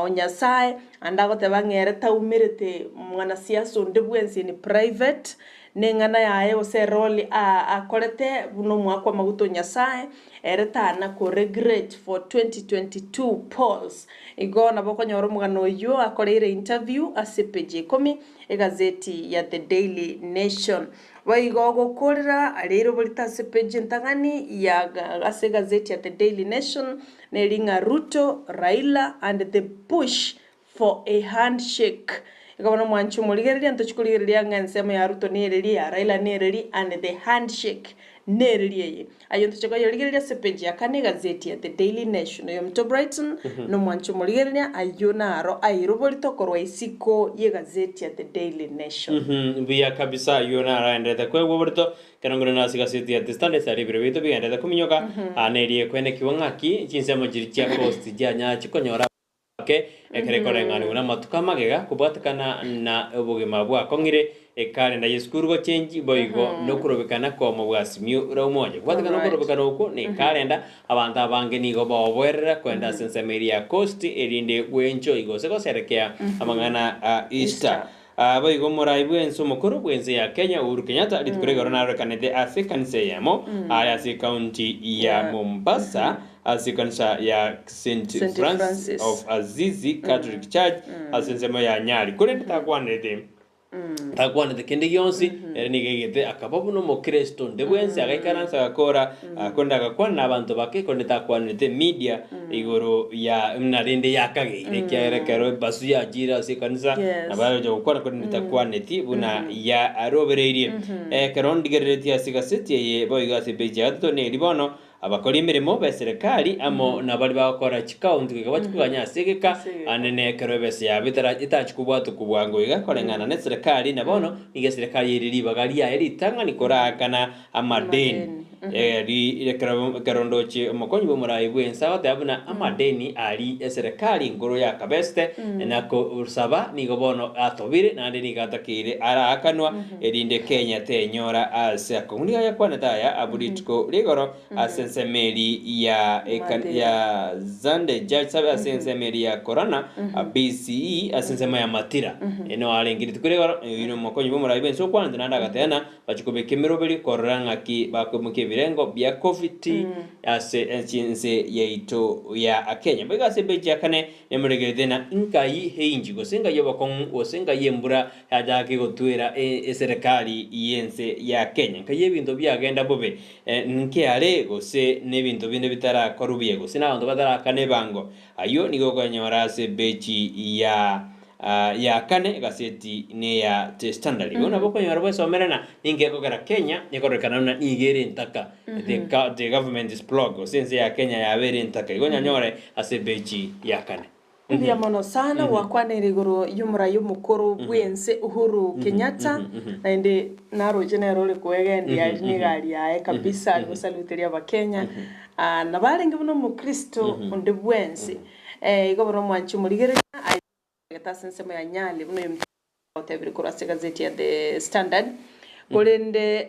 o Nyasaye ande agoteba ng'a ere taumerete mwanasiasa onde bwensi in private neng'ana yaye gose erole akorete buna omwaka amaguta o Nyasaye Ere tana ko regret for 2022 polls. Igo nabo okonyora omogano oyio akoreire interview ase epeji ya ikomi egazeti ya The Daily Nation. Boigo gokorera areire oborito ase epeji entang'ani ya ase egazeti ya The Daily Nation neri ng'a Ruto, Raila and the push for a handshake. Igo bono mwanche omorigereria ntochi korigereria ng'a ensemo ya Ruto nereri, ya Raila nereri and the handshake nereri eye. Ayio ntoche koyorigereria ase page ya kane egazeti ya The Daily Nation. Oyo ominto Brighton nomwanche omorigereria ayio naro aire oborito korwa isiko y'egazeti ya The Daily Nation. Mbuya kabisa ayio naro aenderete koegwa oborito ekero ngore nase egazeti ya The Standard aria ebiro biaito bigenderete kominyoka neri ekoenekigwa ng'aki chinsemo chiria chia coast chianyara chikonyora Ake, ekero ekoreng'anigwa namatuko amagega kobwatekana na obogima bwakong'ire, ekalenda y'esukuru gochenji, boigo nokorobekana komo bwa Simiyu Raumoja. Kobwatekana nokorobekana okwo na ekalenda, abanto abange nigo baoboerera koenda ase ensemo eria ya Coast erinde gwenchoi gose goserekea amang'ana a Easter. Boigo omorai bw'ense omokoro bw'ense ya Kenya Uhuru Kenyatta rituko rigoro narorekanete ase ekanisa eyemo aria ase ekaunti ya Mombasa ase ekanisa ya St Francis of Azizi Catholic Church ase ensemo ya Nyali korende takwanete takwanete kende gionsi ere nigo aigete akaba buna omokristo onde bwensi agaikaransa agakora korende agakwana na abanto bake korende takwanete media igoro ya buna rende yakageire ekiagera ekero ebasu yachire ase ekanisa Yes. nabo agocha gokwana korende takwaneti buna yarobereirie. Ekero ndigereretie ase egaseti eye boigo ase epeji ya gatato neri bono abakori emeremo b'eserekari amo nabaria bagokora chikaunti goika bachie koganya ase egeka ande nekero ebesa yabo etara etachi kobwatokwa bwango iga koreng'ana neserekari na bono nigo eserekari ere ribaga riaye ritang'ani koraakana amadeni. Eri ekero ekero ndoche omokonyi bw'omorai bw'ense agoteba buna amadeni aria eserekari enkoro yakabesete na kosaba nigo bono atobire naende nigo atakeire araakanwa erinde Kenya tenyora ase akong'u. Nigo ayakwanete aya abwo rituko rigoro ase ensemo eri ya eka ya Sunday Church Service ase ensemo eri ya Korana BCE ase ensemo ya Matira. Eno arenge rituko rigoro oyio nomokonyi bw'omorai bw'ense okwanete naende agateba ng'a Bachia kobeka emeroberio korora ng'aki bakoimokia ebirengo bia Covid ase ense yaito ya Kenya. Boigo ase epeji ya kane nemoregerete na nkai einchi gose nkai obokong'u gose nkai embura yachake gotwera eserekari y'ense ya Kenya. Nkai ebinto biagenda bobe nkeare gose nebinto binde bitarakorwa buya gose nabanto batarakana ebango. Ayio nigo okonyora ase epeji ya ya kane egaseti neya The Standard. Igo nabo okonyora bwesomere na ninki ekogera Kenya ekororekana buna nigo ere entaka the, the government is blog gose ense ya Kenya yabeire entaka. Igo onyanyore ase epeji ya kane. Mbuya mono sana gwakwanire igoro y'omorai omokoro bw'ense Uhuru Kenyatta, naende naroche nere ore koegendia aria na egari yaye kabisa are gosaluteria abakenya, nabo arenge buna omokristo onde bwensi. Igo bono omwanchi omorigereria aye gete ase ensemo ya Nyali buna oyo Otebire korwa ase egazeti ya The Standard, korende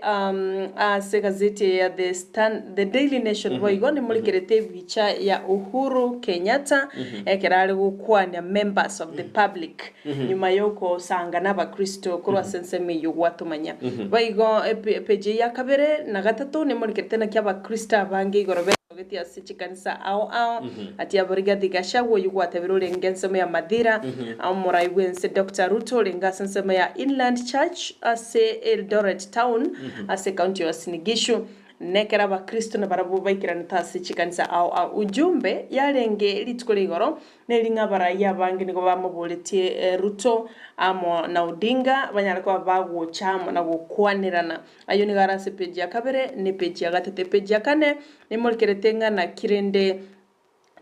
ase egazeti eye ya The Stan The Daily Nation boigo nimorikerete ebicha ya Uhuru Kenyatta ekero are gokwania members of the public nyuma yokosanga na abakristo korwa ase ensemo eyio gwatomanya. Boigo epe epeji eye ya kabere na gatato nimorikerete naki abakristo abange igoro be Ogetie ase chikanisa ao ao, ati abo Rigathi Gachagua oyio gwatebire orenge ensemo ya Mathira, omorai bw'ense Doctor Ruto orenge ase ensemo ya Inland Church ase Eldoret Town ase ecounty ya Uasin Gishu. Nekero abakristo nabarabwo baikeranete ase chikanisa ao ao. Ujumbe yarenge rituko ria igoro Neri ng'a abarai abange nigo bamoboretie Ruto amo na Odinga banyare koba bagocha amo na gokwanerana. Ayio nigo are ase epeji ya kabere na epeji ya gatato. Epeji ya kane nemorikerete ng'a naki rende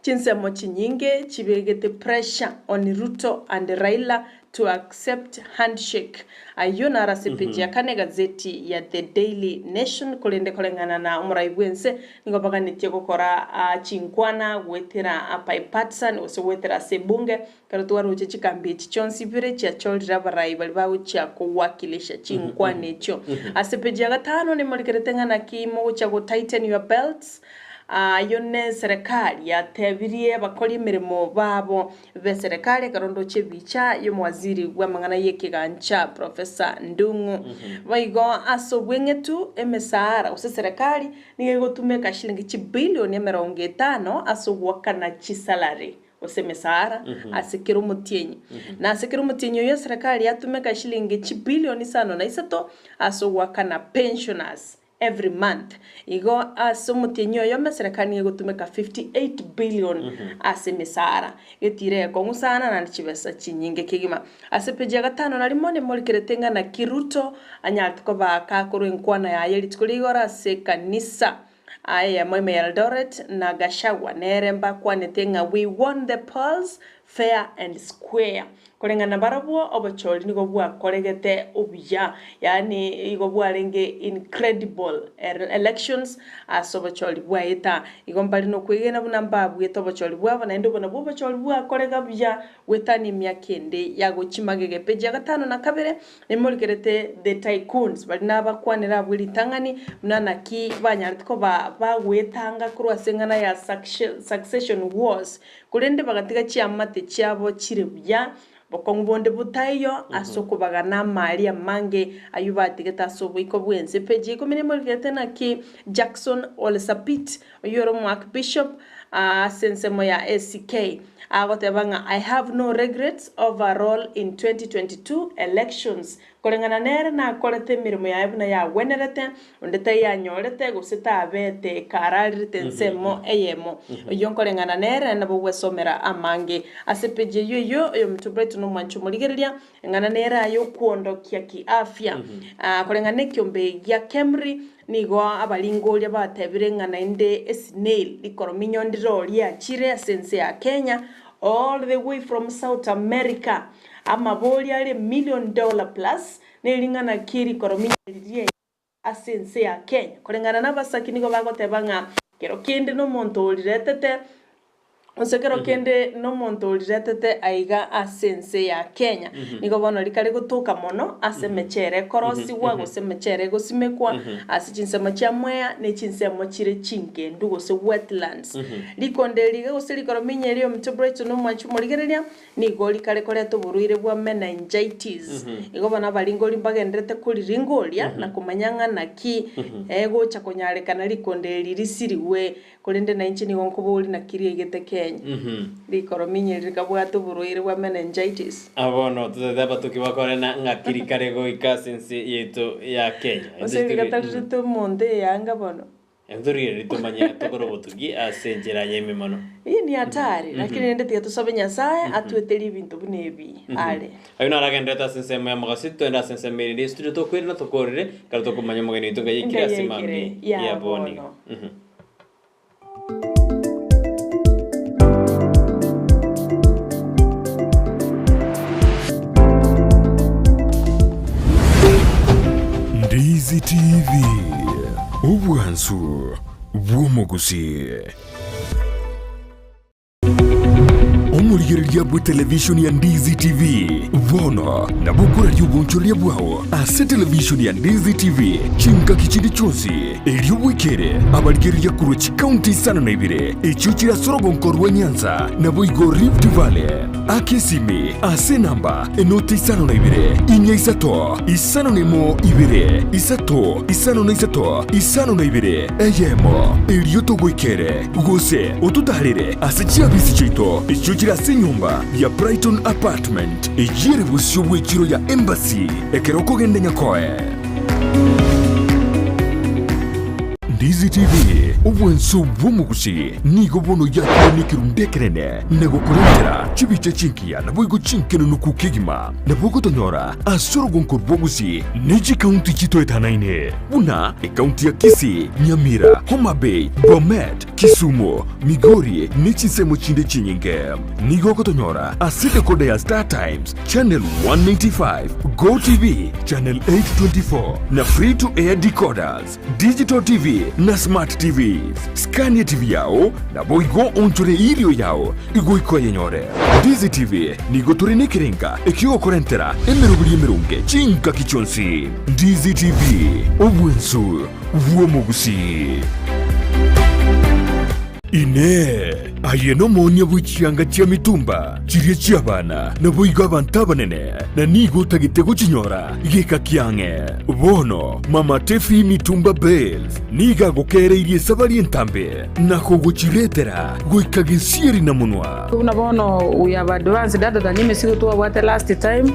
chinsemo chinyinge chibegete pressure on Ruto and Raila to accept handshake. Ayio naro ase epeji ya kane egazeti ya The Daily Nation korende koreng'ana na omorai bw'ense nigo baganetie gokora chinkwana goetera bipartisan gose goetera ase ebunge ekero twaroche chikambi echi chionsi ibere chiachorire abarai baria bagochia kowakilisha chinkwana echio. Ase epeji ya gatano nemorikerete ng'a naki mogochia go tighten your belts ayio ne serikali yatebirie abakori emeremo babo B'eserekari ekero ndoche ebicha y'omowaziri bw'amang'ana y'ekegancha Professor Ndung'u. Boigo ase obweng'etu emesaara gose eserekari nigo egotumeka shilingi chibilioni 50 ase ogoakana chisalary gose emesaara ase kera omotienyi. Na ase kera omotienyi oyio eserekari yatumeka shilingi chibilioni 53 ase ogoakana pensioners. Every month. Igo ase omotienyi oyomo eserekari nigo egotumeka 58 billion ase emesaara. Getire ekong'u sana naende chibesa chinyinge kegima. Ase epeji ya gatano na rimo nemorikerete ng'a naki Ruto anyarete kobaaka akorwa enkwana yaye rituko ria igoro ase ekanisa eyemo ime ya Eldoret na Gachagua nere mbakwanete ng'a we won the polls fair and square. Koreng'ana nabarabwo obochori nigo bwakoregete obuya, yaani igo bwarenge incredible elections ase obochori bwaeta. Igo mbare nokwegena buna mbabuete obochori bwabo naende obo nabwo obochori bwakorega buya goetania emiaka ende ya gochia magega. Epeji ya gatano na kabere nemorikerete the tycoons baria nabakwanera abwo ritang'ani buna naki banyarete koba bagoetanga korwa ase eng'ana ya succession wars Korende bagatiga chiamate chiabo chire buya, bokong'u bonde botaiyo ase okobagana amari amange ayio batigete ase oboiko bw'ense. Epeji ya ikomi nemo rigete naki Jackson Ole Sapit, oyio ore omoarchbishop ase ensemo ya ACK, agoteba ng'a I have no regrets over role in 2022 elections Koreng'ana nere nakorete emeremo yaye buna yagwenerete, onde taiyanyorete, gose tabete kararerete ensemo eyemo. Oyio nkoreng'ana nere nabo ogwesomera amange. Ase epeji eyio eyio, oyominto Brighton omwanche omorigereria, eng'ana nere aye okwondokia kiafya. Koreng'ana nekiombe gia Kemri, nigo abaringoria batebire ng'a naende esnail rikorominyo ndiro riachire ase ense ya Kenya, all the way from South America. Amabori are million dollar plus nering'ana ki rikorominya riria ase ense ya Kenya. Koreng'ana nabasaki nigo bagoteba ng'a kero kende nomonto oriretete gose kero kende nomonto oriretete aiga ase ense ya Kenya. Nigo bono rikare gotoka mono ase emechere ekorosigwa gose emechere egosimekwa ase chinsemo chia Mwea ne chinsemo chire chinkendu gose wetlands. Rikonde eri iga gose rikorominya eri ominto Brighton omwanchi omorigereria Nigo rikare koreta oborwaire bwa meningitis. Igo bono abaringori mbagendererete koriringoria na komanya ng'a naki egocha konyarekana rikonda eri risirigwe. Korende nainche nigo nkoboria naki riaigete Kenya. Rikorominya eri rikabwate oborwaire bwa meningitis. Bono totete abatuki bakorena ng'aki rikare goika ase ense yaito ya Kenya. Gose rigatarirete omonto eyanga bono. Ntorigererie tomanye tokore obotugi ase enchera y'emimono. Eye ni hatari, lakini rende tiga tosabe Nyasaye atweterie ebinto buna ebi are. Ayio naro agendererete ase ensemo ya mogaso, titogenda ase ensemo erinde yestudio tokwere na tokorere, ekero tokomanya omogeni oito ngai aikire ase mambia ya bono. Ndizi TV, obwansu bw'omogusii. Omorigereria bw'etelevishoni ya Ndizi TV bono nabo okoraria obonchoreria bwao ase televishoni ya Ndizi TV chingaki chinde chionsi, erio bwekere abarigereria korwa chikaunti isano na ibere echio chire ase orogonko rwa Nyanza naboigo Rift Valley. Aka esimi ase enamba enoti 52 4 3 51 2 3 53 52 eyemo, erio togoikere gose ototaarere ase chiabisi chiaito echio chire ase enyomba ya Brighton Apartment eyio ere bosio bw'echiro ya Embassy ekero okogenda Nyakoe. Ndizi TV, obwanso bw'omogusi, nigo bono yakire nekerundu ekenene na gokorentera chibicha chingiya naboigo chinkenenuku kegima. Nabo ogotonyora ase orogonko rw'obogusi ne chikaunti chitoetanaine buna ekaunti ya Kisii, Nyamira, Homa Bay, Bomet, Kisumu, Migori ne chinsemo chinde chinyinge. Nigo ogotonyora ase decoder ya Star Times, Channel 195, Go TV, Channel 824 na Free to Air decoders, Digital TV na Smart TVs. Skania TV yao naboigo onchore erio yao igoika oyenyore. Ndizi TV nigo tore nekerenga ekiogokorentera emeroberi emeronge chingaki chionsi. Ndizi TV, obwensu bw'omogusii. Inee! Aye nomoonia bwe chianga chia mitumba, chiria chi'abana, naboigo abanto abanene, na nigo otagete gochinyora geka kiang'e? Bono Mama Tefi Mitumba Bales nigo agokeereirie esabari entambe na kogochiretera goika gesieri na monwa. Buna bono we have advanced other than emesigo twabwate last time,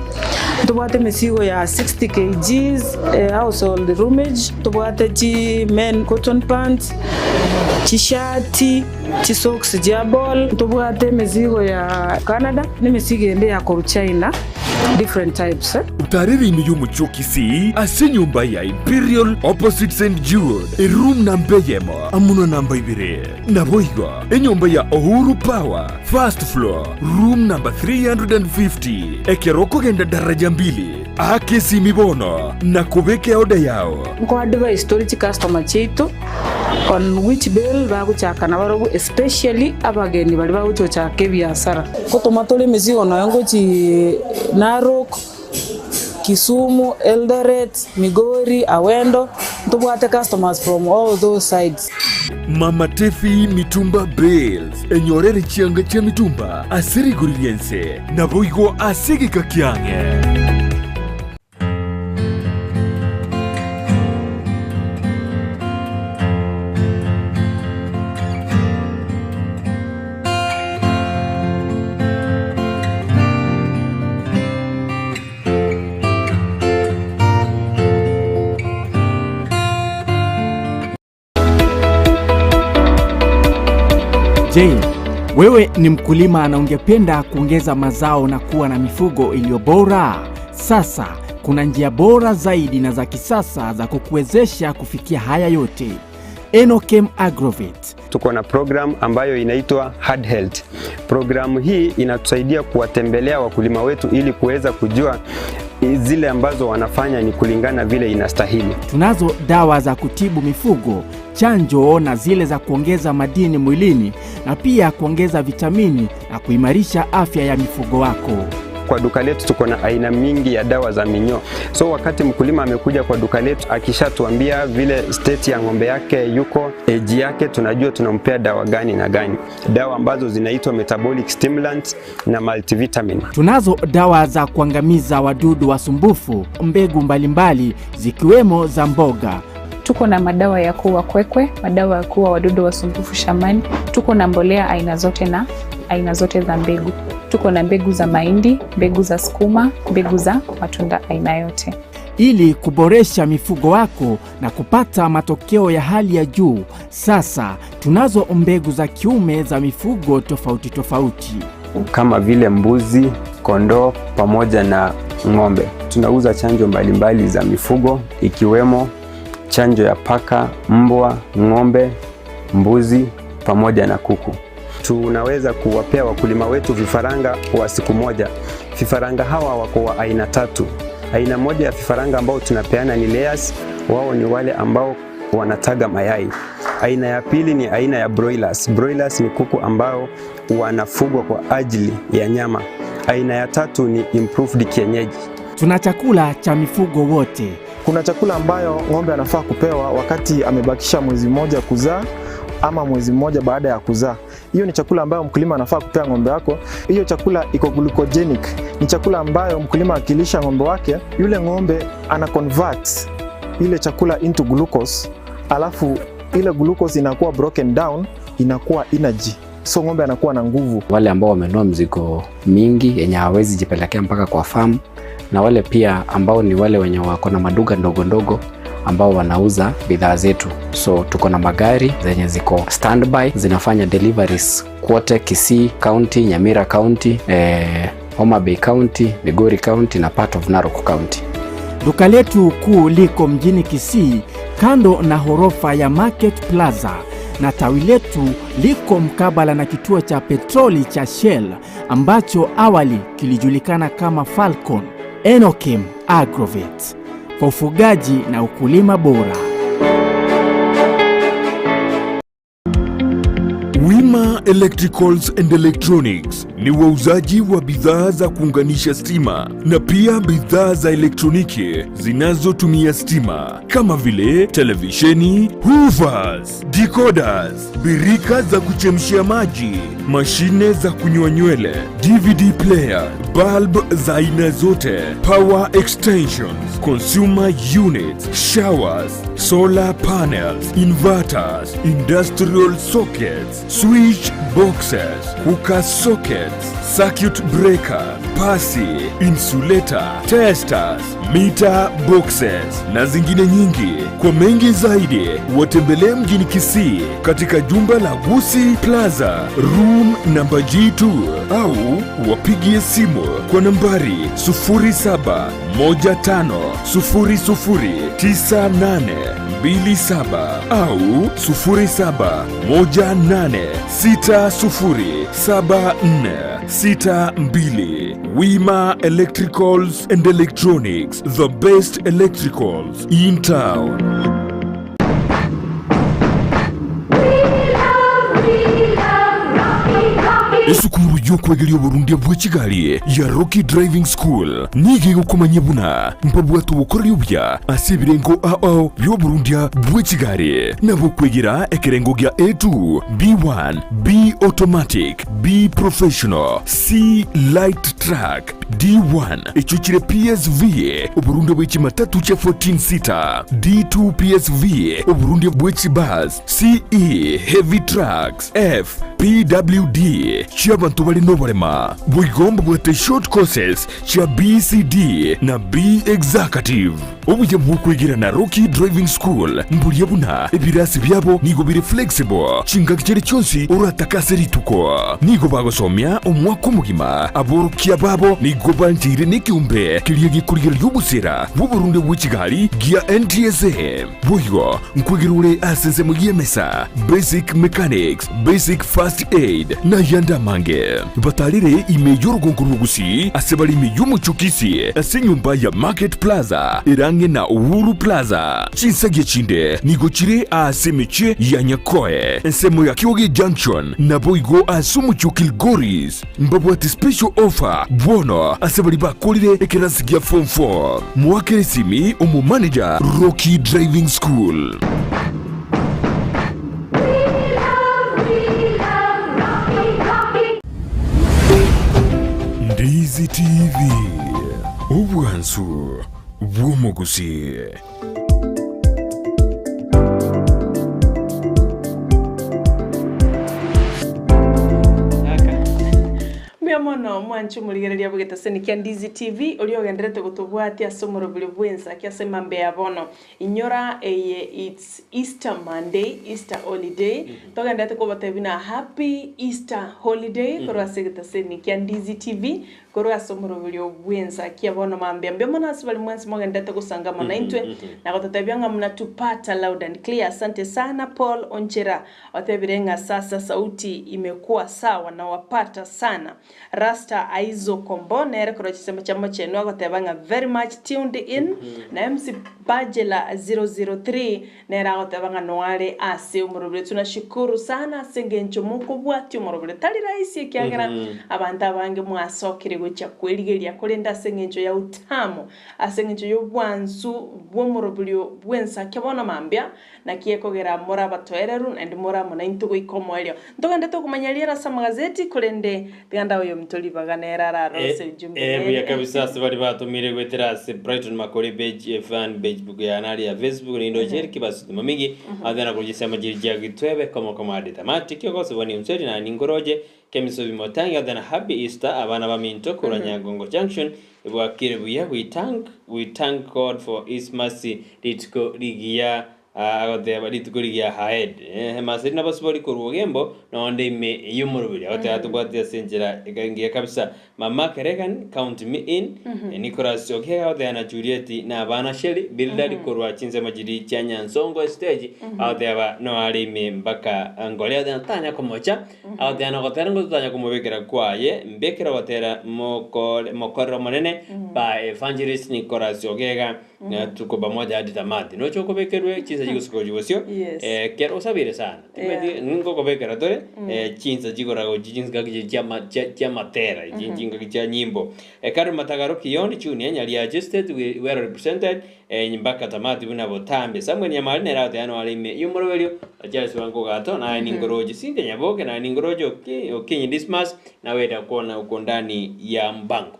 ntobwate emesigo ya 60 kgs household roomage, ntobwate chi men cotton pants, chishati, chisocks chia ball, ntobwate emesigo ya Canada, na emesigo ende ya korwa China, different types. Otarere ime y'omochie o Kisii ase enyomba ya Imperial opposite St Jude, eroom namba eyemo amo na namba ibere. Naboigo enyomba ya Uhuru Power, first floor, room number 350. Ekero okogenda daraja mbili, aka esimi bono na kobeka eoda yao. Nko advise tore chicustomer chiaito on which bale bagochaka nabarobwo especially abageni baria bagochi gochaka ebiasara. Ngotoma tore emesigo nonya ngochi Narok, Kisumu, Eldoret, Migori, Awendo, ntobwate customers from all those sides. Mama Tefi Mitumba Bales, enyorere chianga chia mitumba ase rigori ri'ense, naboigo ase egeka kiang'e. Je, wewe ni mkulima na ungependa kuongeza mazao na kuwa na mifugo iliyo bora? Sasa kuna njia bora zaidi na za kisasa za kukuwezesha kufikia haya yote. Enochem Agrovet. Tuko na program ambayo inaitwa Hard Health. Programu hii inatusaidia kuwatembelea wakulima wetu ili kuweza kujua zile ambazo wanafanya ni kulingana vile inastahili. Tunazo dawa za kutibu mifugo, chanjo na zile za kuongeza madini mwilini na pia kuongeza vitamini na kuimarisha afya ya mifugo wako. Kwa duka letu tuko na aina mingi ya dawa za minyoo. So wakati mkulima amekuja kwa duka letu akishatuambia vile state ya ng'ombe yake yuko, age yake, tunajua tunampea dawa gani na gani, dawa ambazo zinaitwa metabolic stimulant na multivitamin. Tunazo dawa za kuangamiza wadudu wasumbufu, mbegu mbalimbali zikiwemo za mboga. Tuko na madawa ya kuua kwekwe, madawa ya kuua wadudu wasumbufu shambani. Tuko na mbolea aina zote na aina zote za mbegu. Tuko na mbegu za mahindi, mbegu za sukuma, mbegu za matunda aina yote. Ili kuboresha mifugo wako na kupata matokeo ya hali ya juu, sasa tunazo mbegu za kiume za mifugo tofauti tofauti. Kama vile mbuzi, kondoo pamoja na ng'ombe. Tunauza chanjo mbalimbali za mifugo ikiwemo chanjo ya paka, mbwa, ng'ombe, mbuzi pamoja na kuku. Tunaweza kuwapea wakulima wetu vifaranga wa siku moja. Vifaranga hawa wako wa aina tatu. Aina moja ya vifaranga ambao tunapeana ni layers. Wao ni wale ambao wanataga mayai. Aina ya pili ni aina ya broilers. Broilers ni kuku ambao wanafugwa kwa ajili ya nyama. Aina ya tatu ni improved kienyeji. Tuna chakula cha mifugo wote. Kuna chakula ambayo ng'ombe anafaa kupewa wakati amebakisha mwezi mmoja kuzaa ama mwezi mmoja baada ya kuzaa. Hiyo ni chakula ambayo mkulima anafaa kupea ng'ombe wako. Hiyo chakula iko glucogenic, ni chakula ambayo mkulima akilisha ng'ombe wake, yule ng'ombe ana convert ile chakula into glucose, alafu ile glucose inakuwa broken down, inakuwa energy, so ng'ombe anakuwa na nguvu. Wale ambao wamenunua mzigo mingi yenye hawawezi jipelekea mpaka kwa farm, na wale pia ambao ni wale wenye wako na maduka ndogo ndogo ambao wanauza bidhaa zetu. So tuko na magari zenye ziko standby zinafanya deliveries kwote Kisii County, Nyamira County, Homa Bay County, Migori County na part of Narok County. Duka letu kuu liko mjini Kisii kando na ghorofa ya Market Plaza na tawi letu liko mkabala na kituo cha petroli cha Shell ambacho awali kilijulikana kama Falcon. Enokim Agrovet kwa ufugaji na ukulima bora. Wima Electricals and Electronics ni wauzaji wa bidhaa za kuunganisha stima na pia bidhaa za elektroniki zinazotumia stima kama vile televisheni, hoovers, decoders, birika za kuchemshia maji, mashine za kunyoa nywele, DVD player, bulb za aina zote, power extensions, consumer units, showers, solar panels, inverters, industrial sockets, switch boxes, cooker sockets, circuit breaker, pasi, insulator, testers, meter boxes na zingine nyingi. Kwa mengi zaidi, watembelee mjini Kisii katika jumba la Gusii Plaza, room namba G2 au wapigie simu kwa nambari 0715009827 au 0718607462. Wima Electricals and Electronics, the best electricals in town. Esukuru y'okwegeria oborundia bwa chigari ya Rocky Driving School nigo egokomanyia buna mbabwate obokoreri obuya ase ebirengo ao bia oborundia bwa chigari. Nabo okwegera ekerengo gia A2, B1, B automatic, B professional, C light truck, D1 echio chire PSV oborundia bwa echimatatu chia 14 seater, D2 PSV oborundia bwa echibus, CE heavy trucks, F PWD chiabanto bare noborema. Boigo mbabwate short courses chia BCD na B executive. Obuya bw'okwegera na Rocky Driving School mburia buna ebirasi biabo nigo bire flexible chingaki chire chionsi oratake ase rituko. Nigo bagosomia omwaka omogima aborokia babo nigo bancheire nekeombe keria gekorigereria obosera bw'oborunde bwe chigari gia NTSA. Boigo nkwegera ore ase ensemo y'emesa, basic mechanics, basic first aid na ayande amange. Batarire ime y'orugongo rwa Gusii ase bare ime y'omochie o Kisii ase enyomba ya Market Plaza ere ang'e na Uhuru Plaza. Chinsagia chinde nigo chire aase emechie ya Nyakoe, ensemo ya Kioge Junction, naboigo ase omochie o Kilgoris. Mbabwate special offer bono ase baria bakorire ekerasi gia form 4. Moakere esimi omomanager Rocky Driving School. Ndizi TV, obwansu bw'omogusii. Mbuya mono mwanche omorigereria bw'egetaseni kia Ndizi TV oria ogenderete gotobwatia ase omoroberi bw'ensa kia ase mambia ya bono. Inyora eye it's Easter Monday, Easter holiday. Togenderete kobatebia buna happy Easter holiday korwa ase egetaseni kia Ndizi TV korwa ase omoroberio bw'ensa kia bono mambia. Mbuya mono ase baria mwensi mogenderete gosangama naintwe na gototebia ng'a mnatupata loud and clear. Asante sana Paul Onchera otebire ng'a sasa sauti imekuwa sawa nawapata sana. Rasta Aizo Kombo nere korwa chisemo chia Mochenwa agoteba ng'a very much tuned in, na MC Bajela 003 nere agoteba ng'a noare ase omorobere. Tunashukuru sana ase engencho mokobwatia omorobere. Tari rahisi ekiagera abanto abange mwasokire gochia kwerigeria korende ase engencho ya utamu, ase engencho y'obwansu bw'omoroberio bw'ensake bono mambia, Naki ekogera more abatoereru, naende more amo naintwe goika omoerio. Ntogende tokomanya riera ase amagazeti, korende tiga ndae oyominto ribaga nere ararose ujumbe Eh, buya nere. kabisa ase baria batomire goetera ase Brighton Makori page eh, fan page book ya nari ya Facebook nindo cheri kibasuti mamigi athena kujisema chiri chia gitwebe komo komo hadi tamati kiogosibwa ni mseri na ningoroje kemisobi motangi athena happy Easter abana baminto korwa Nyangongo Junction Bwakire buya, we thank, we thank God for his mercy rituko rigiya agoteba rituko rigiya ahead eh, maseri nabasubori korwa ogembo nonde ime y'omoroberi agoteba tobwate ase enchera engiya kabisa mama Keregan count me in eh, Nicholas Okiega agoteba na Juliet na abana Shelly Bildad korwa chinsemo chiri chia Nyansongo stage agoteba noare ime mpaka ngore agoteba tanya komocha Agotera na gotera nigo totanya komobekera kwaye, mbekera ogotera mokore mokorere Omonene by Evangelist Nicholas Ogega na tuko pamoja hadi tamati. Noche okobekerwe chinsa chigosikoria bosio Yes. eh, kero osabire sana Yeah. timanyeti ngokobekera tore eh, chinsa chigoragochi chinsgaki chi chiama chia chiamatera echi chingaki chia nyimbo. Ekero matagaro Kioni Junior Nyariachi State we well represented eh, mpaka tamati buna botambe. Samuel Nyamari nere agoteba noare ime y'omoroberio Charles Wangugato naye ningoroche Cynthia Nyaboke naye ningoroche Oki- Okinyi Dismas naweda kuona uko ndani ya mbango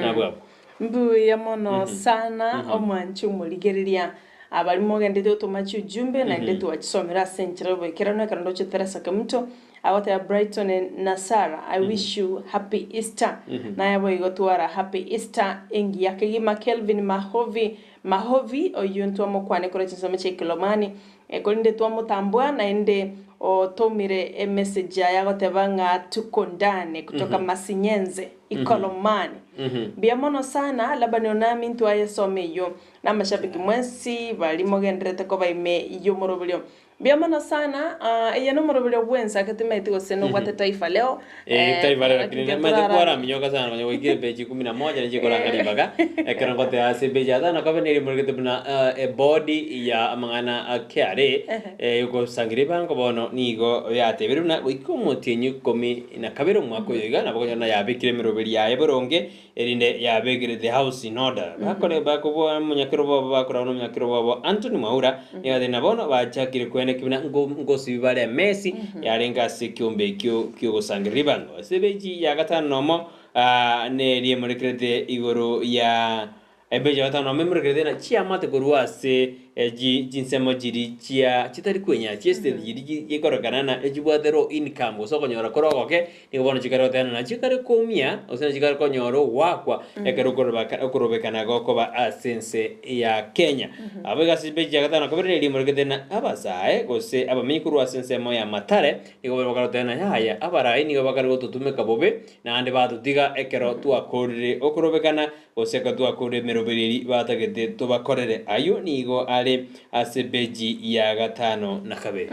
nabwo abwo. Mbuya mono sana omwanchi omorigereria abari mogendete gotoma chiujumbe naende twachisomera ase enchera y'oboikeranu ekero ndoche Teresa Kemunto agoteba Brighton na Sarah I wish you happy Easter naye boigo twara happy Easter engiya kegima Kelvin Mahovi Mahovi oyio ntwamokwane korwa chinsemo chia Ikolomani Korende twamotambua, naende otomire emessage yaye agoteba ng'a tuko ndani kutoka Masinyenze, Ikolomani. Mbuya mono sana Labani Onami ntwayesoma eyio na amashabiki mwensi baria mogendererete koba ime y'omoroberio. Mbuya mono sana, eye nomoroberio bw'ensake timaeti gose nobwate Taifa Leo. Eh, Taifa Leo, lakini Lakini maete turara- kwaraminyoka sana konya goikire peji kumi na moja niche koranga ribaga ekero ngotea ase peji ya tano kobe nerimorigete buna eh, ebodi ya amang'ana a KRA eh, yogosangereria ebango bono nigo yatebire buna goika omotienyi ikomi na kabere omwaka oyo iga nabo okonyora yabekire emeroberi yaye boronge erinde yabekire the house in order bakore bakoboa omonyakero bwabo bakoragwa na omonyakero bwabo Anthony Mwaura nigo atebire na bono bachakire koenekia buna ngo ngosibi bare emesi yarenge ase ekiombe ekio kiogosangereria ribango. Ase ebeji ya gatano nomo neria emorekerete igoro ya ebeji ya gatano nomo emorekerete na chiamate korwa ase chi chinsemo chiria chia chitari kwenya chiestate chiria chikorekana na echibwate low income gose okonyora kore ogoke Nigo bono chikare gotebana na chikare koumia, gose nachikare konyora ogoakwa ekero okorobaka okorobekana gokoba ase ense ya Kenya. Abo iga ase chipeji chia gatano na kabere neria emorekete na abasae gose abamenyi korwa ase ensemo ya Mathare nigo bare bakare gotebana yaya abarai nigo bakare gototumeka bobe naende batotiga ekero twakorire okorobekana gose ekero twakorire emeroberi eria batagete tobakorere. Ayio nigo are ase epeji ya gatano na kabere.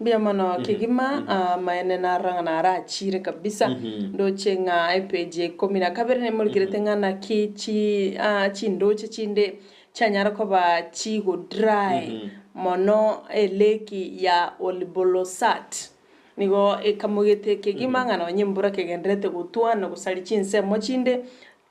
Mbuya mono kegima, amaene narora ng'a narachiire kabisa. Ndoche ng'a epage ya ikomi na kabere nemorikerete ng'a naki chi chindoche chinde chianyara koba chigo dry mono elake ya Olbolosat. Nigo ekamogete kegima ng'a nonye embura kegendererete gotwa na gosaria chinsemo chinde,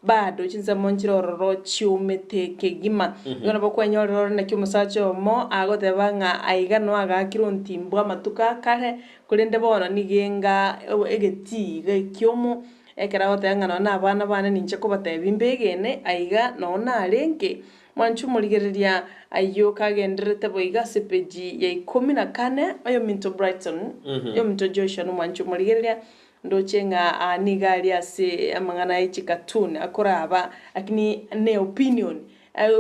Bado chinsemo nchire ororo chiomete kegima. Igo nabo kwenyorera ore naki omosacha oyomo agoteba ng'a aiga noe agaakire ontimbu amatuko a kare, korende bono nigo enga egetii iga ekiomo, ekero agoteba ng'a nonye na abana bane ninche kobatebia mbegene, aiga noo narenge. Mwanche omorigereria ayio kagendererete boigo ase epeji ya ikomi na kane, oyominto Brighton, oyominto Joshua nomwanche omorigereria, Ndoche ng'a aa nigo aria ase amang'ana e chikatuni akoraba, lakini ne opinion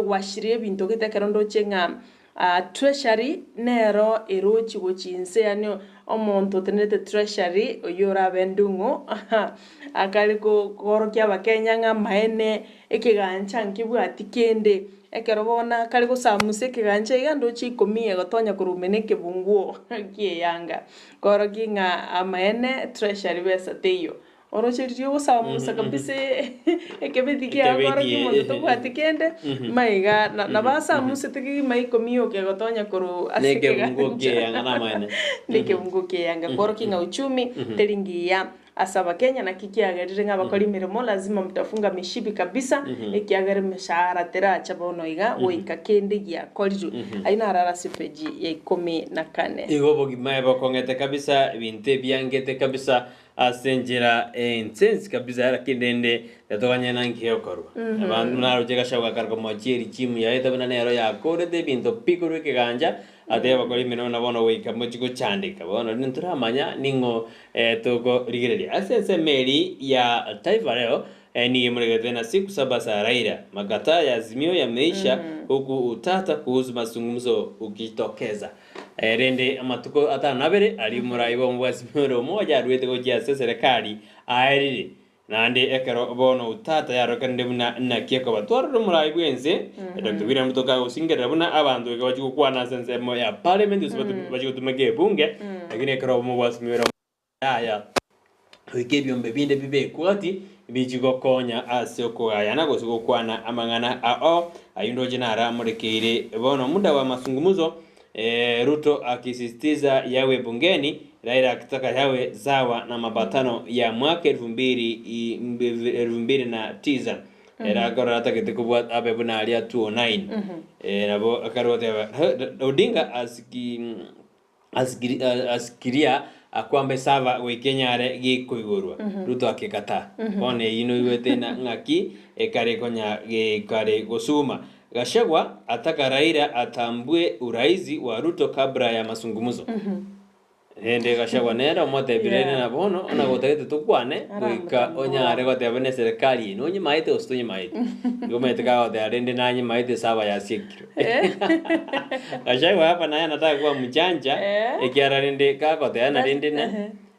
gwashiria ebinto gete ekero ndoche ng'a treasury nero erochi gochia inse yaani omonto otenerete treasury oyio orabe ndung'u akare koorokia abakenya ng'a amaene ekegancha nkebwati kende. Ekero bono akare gosamusa ekegancha iga ndoche ikomi egotonya korwa na ekebunguo ki'eyanga. Koorokia ng'a amaene treasury besa teiyo. Oroche riria ogosamusa kabisa ekebeti kiago Ekebeti, korokia omonto eh, tobwati kende, Mhm. maiga na nabo asamusete kegima ikomi oke egotonya korwa ase Nekebungo ekeganja. kieyanga namaene. Na ekebungo kieyanga korokia ng'a uchumi teri ngiya ase abakenya naki kiagerire ng'a abakori emeremo lazima mtafunga mishipi kabisa ekiagera emeshahara teracha bono iga goika kende giakorirwe. Ayio naro are ase epeji ya ikomi na kane. Igo obogima ebokong'ete kabisa, ebinto ebiangete kabisa ase enchera ensensi kabisa, lakini rende tetoganye na nki gekorwa. Abanto naroche Gachagua gakare komochia erichimu yaye buna nero yakorete ebinto pi korwa ekeganja, atebe bakore emeremo na bono goika mochie gochandeka. Bono rende ntoramanya ning'o tokorigereria. Ase ensemo eri ya Taifa Leo nigo emoregete na siku saba za Raila, makataa ya Azimio yameisha huku utata kuhusu mazungumzo ukitokeza. Rende amatuko atano na abere aria omorai bwa Azimio la Umoja aruete gochia ase eserekari aerire naende ekero bono utata yarokanire buna naki ekoba twarora omorai bwa ense Dr. William Ruto kagosingerera buna abanto iga bachia gokwana ase ensemo ya parliament gose bachia gotumeka ebunge lakini ekero obomo bwa Azimio la Yaya, goika ebiombe binde bibekwe gati bichie gokonya ase okogayana gose gokwana amang'ana ao. Ayio ndoche naro amorekeire bono muda wa mazungumzo Ruto akisisitiza yawe bungeni, Raila akitaka yawe sawa na mapatano ya mwaka elfu mbili 2009. Ere akorora atagete kobua abe buna aria 2009. Nabo akare goteba Odinga asiki Asikiria akwamba esaba goika enyare gekoigorwa. Ruto akekataa. Bono eyio noigwete na ng'aki ekare konya gekare gosuma. Gachagua ataka Raila atambue uraisi wa Ruto kabla ya mazungumzo. Rende Gachagua nere omotebire rende na bono ona gotagete tokwane goika onyare goteba ne serikali eye nonyimaete gose tonyimaeti. Igo omanyete kagoteba rende nanyimaete esaba yasiekirwe. Gachagua hapa naye anataka kuwa mjanja ekiagera rende kagoteba na rende na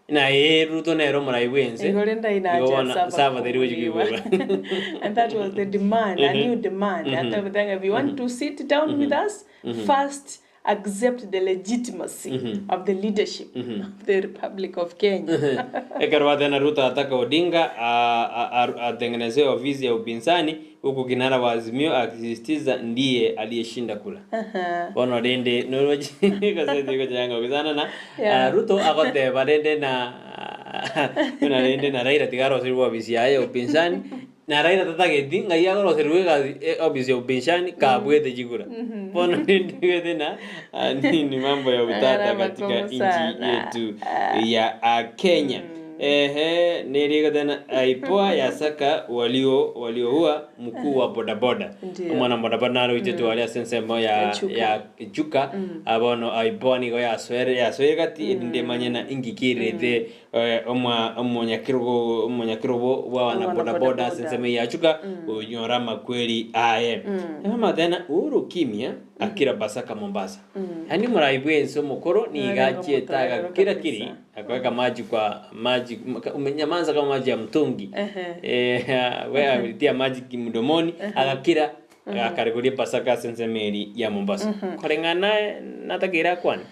na ee Ruto nere omorai bwa ense Igo rende igo ainache bono esaba esaba teri gochi kobuiwa. koigorwa. And that was the demand, a new demand. Atebete ng'a if you want to sit down with us, first accept the legitimacy of the leadership of the Republic of Kenya. Ekero bateba Ruto ataka Odinga atengeneze ofisi ya upinzani huku kinara wa Azimio akisisitiza ndiye aliyeshinda kura. Bono rende noroche egazeti egochaka gokisana na Ruto agoteba rende na buna rende na Raila tiga aroserwe ofisi yaye ya upinzani na Raila tatageti ng'ai agoroserwa egasi ofisi ya upinzani kabuete chikura. Bono rende igwete na ni mambo ya utata katika nchi yetu ya Kenya. Ehe, neri tena IPOA yasaka walio walioua mkuu wa bodaboda. Omwana bodaboda naro oitetwe aria ase ensemo ya Chuka. ya Chuka abono IPOA nigo yasoere yasoire gati erinde emanye na inki kerete omwa omonyakerogo omonyakerogo bwa wana Omwana bodaboda bodaboda. ase ensemo ya Chuka onyora amakweri aye. Ema tena Uhuru kimya akira Pasaka Mombasa. Yaani omorai bwa ense omokoro niga achiete agakira kiri akaweka maji kwa maji umenyamanza kama maji ya mtungi. We alitia maji mdomoni agakira akarekoria Pasaka ase ensemo eri ya Mombasa. Koreng'ana natakeire akwane.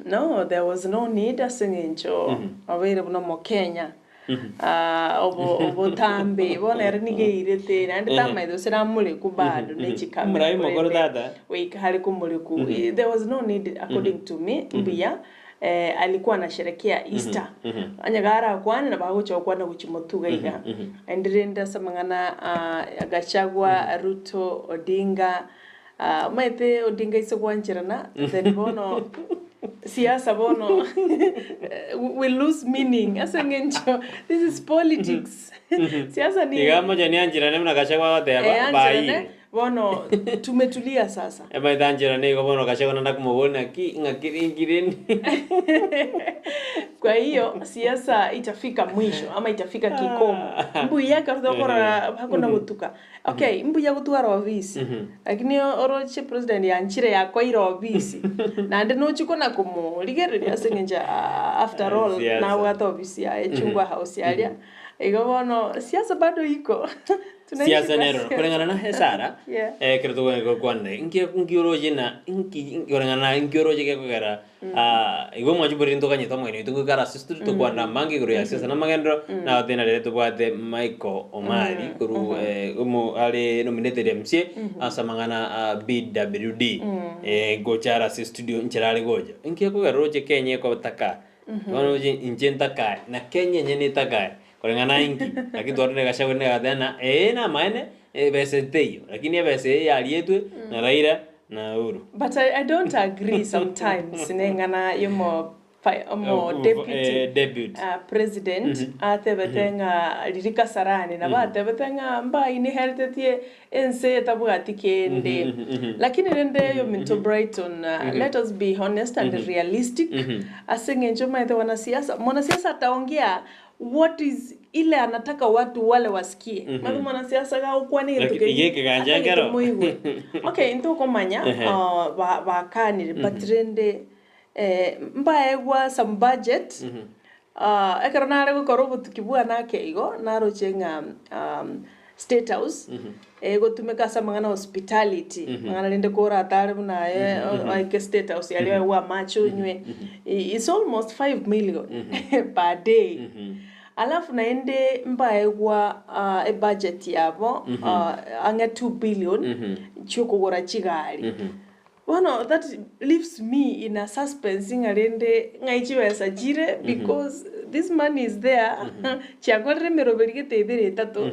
No, there was no need ase eng'encho obeire buna omokenya obo obotambe bono ere nigo eirete naende tamaete gose namoreku bado ne chikamera Omorai mokoro korende tata. goika hare komoreku. There was no need according to me mbuya alikuwa anasherekea Easter onye garakwane nabo agocha gokwana gochia motuga iga naende rende ase amang'ana Gachagua, Ruto, Odinga omanyete Odinga ase gwancherana then bono siasa bono will lose meaning ase eng'encho this is politics siasa ni Iga mochani ancherane buna Gachagua agoteba ancherane baire. bono tumetulia sasa. Emaete ancherane igo bono Gachagua naende akomoboria naki ng'aki rinki rende. Kwa hiyo siasa itafika mwisho ama itafika kikomo mbuya ekero tokorora hakuna gotuka okay mbuya gotwara ofisi lakini oroche president yanchire yakoire ofisi naende nochi kona komorigereria ase eng'encho after all Siasa. nabwate ofisi yaye Chungwa House yaria igo bono siasa bado iko. Tunaishi Siasa kwa nero siasa. kulingana na Esara Yeah. ekero togokwana gokwana inki inki oroche na inki koreng'ana na inki oroche gekogera igo mwachibori ntoganyete omogeni oito goikara ase studio tokwana amange igoro ya siasa na amagenderero na gotena rero tobwate Michael Omari korwa omo are nominated MCA ase amang'ana a BWD gocha are ase studio nchera are gocha. Inki gekogera oroche Kenya ekotaka bono oroche inche ntakae na Kenya enyene etakae Koreng'ana inki? Lakini twarorire Gachagua nigo agateba ng'a ee namaene ebesa teiyo, lakini ebesa eye yarietwe na Raila na Uhuru. But I don't agree sometimes neng'ana yomo omo deputy Deputy. president atebete ng'a riria Kasarani nabo atebete ng'a mbainheritetie ense etabwati kende. Lakini rende ominto Brighton let us be honest and realistic ase eng'encho omanyete wanasiasa, mwanasiasa ataongea what is ile anataka watu wale wasikie. Mabi mwanasiasa gagokwana egento Laki- keria iga ekeganja atagete ekero. moigwe. Okay, ntokomanya bakanire but rende mbaegwa some budget ekero nare gokora obotuki bwane ake igo naroche ng'a State House egotumeka ase amang'ana hospitality amang'ana rende koratare buna aye oike State House aria oegwe amache onywe it's almost 5 million per day alafu naende mbaegwa ebudget yabo ang'e 2 billion chiokogora chigari. Bono that leaves me in a suspense ng'a rende ng'ai chibesa chire because this money is there chiakorire emeroberi gete ebere etato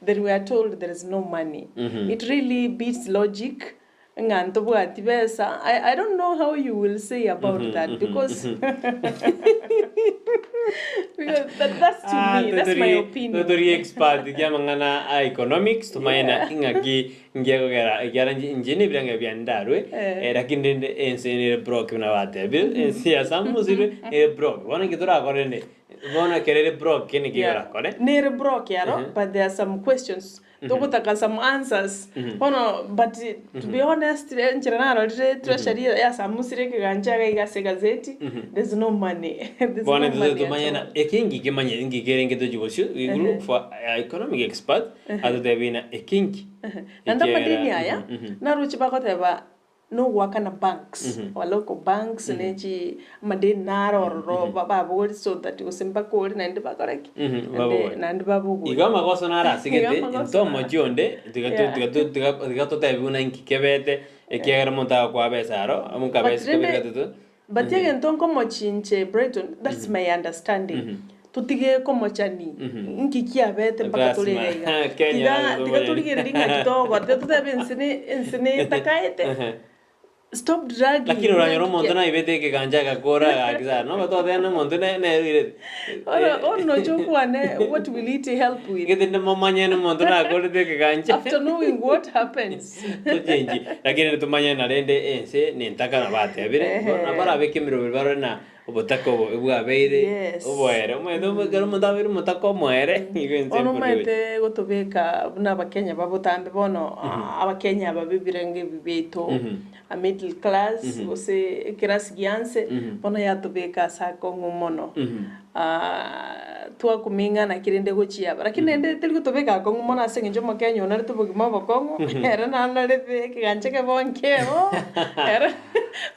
then we are told there is no money. It really beats logic ng'a ntobwati besa I, I don't know how you will say about that because because that, that's to me that's my opinion. Totori expert kia amang'ana a economics tomanye na ing'aki Ngiekogera ekiagera inche inche nebiranga biane ndarwe, Eh. eh, lakini rende ense nere broke buna batebire, ense ya samusirwe nere broke. Bono inki torakore rende? Bono ekero ere broke naki Yeah. orakore? Nere broke aro, Mhm. but there are some questions. Togotaka some answers. Bono, but to be honest, enchera narorire treasury yasamusire ekegancha iga iga ase egazeti, there's no money. There's Bono no intwe money at tomanye na all. eke ngikemanye ngikere tochi bosio, iguru Ehe. for economic expert, atotebie ng'a eke nki. Naende Ekiagera amadeni aya naroche bagoteba nogoakana banks, our local banks ne chi amadeni naro ororo babogori so that gose mbakore naende bakore ki? Naende Babogore. naende babogore. Igo amagoso naro Igo asegete, amagoso into naro. omochie onde, tiga tu Yeah. tiga tu tiga tiga totebiwe buna inki kebete, ekiagera omonto agokoa besa aro, But omokabesi kabere rende gatato. but egento nkomochinche Brighton, that's my understanding, Totige komochani, nki kiabete mpaka tore Lazima. iga iga. Kenya Tiga lazima tiga omonyani. torigererie ng'aki togokora, tiga totebe ense ne ense netakaete, stop dragging Lakini oranyore ng'aki omonto kia naibete ekeganja agakora agaki sana, noba toteba na omonto ne nerire. Bono bono noche okwane what will it help with? Gete ndimomanye na omonto nakorete ekeganja. After knowing what happens. Tochenchi, lakini tomanye narende ense nentaka nabatebire, Ehe. bono barabeke emeroberi barore na Obotaka obo ebwabeire Yes. oboere, omanyete omo ekero omonto abeire omotaka omoere, nigo ense Bono ekori gocha. omanyete gotobeka buna abakenya ba botambe bono, abakenya aba b'ebirengo ebi biaito, a middle class, gose ekerasi gia nse, bono yatobeka ase akong'u mono. Twakuming'ana ki rende gochia aba, lakini naende teri gotobeka akong'u mono ase eng'encho omokenya onarete obogima obokong'u, ere nanarete ekegancha ekebo nkebo, ere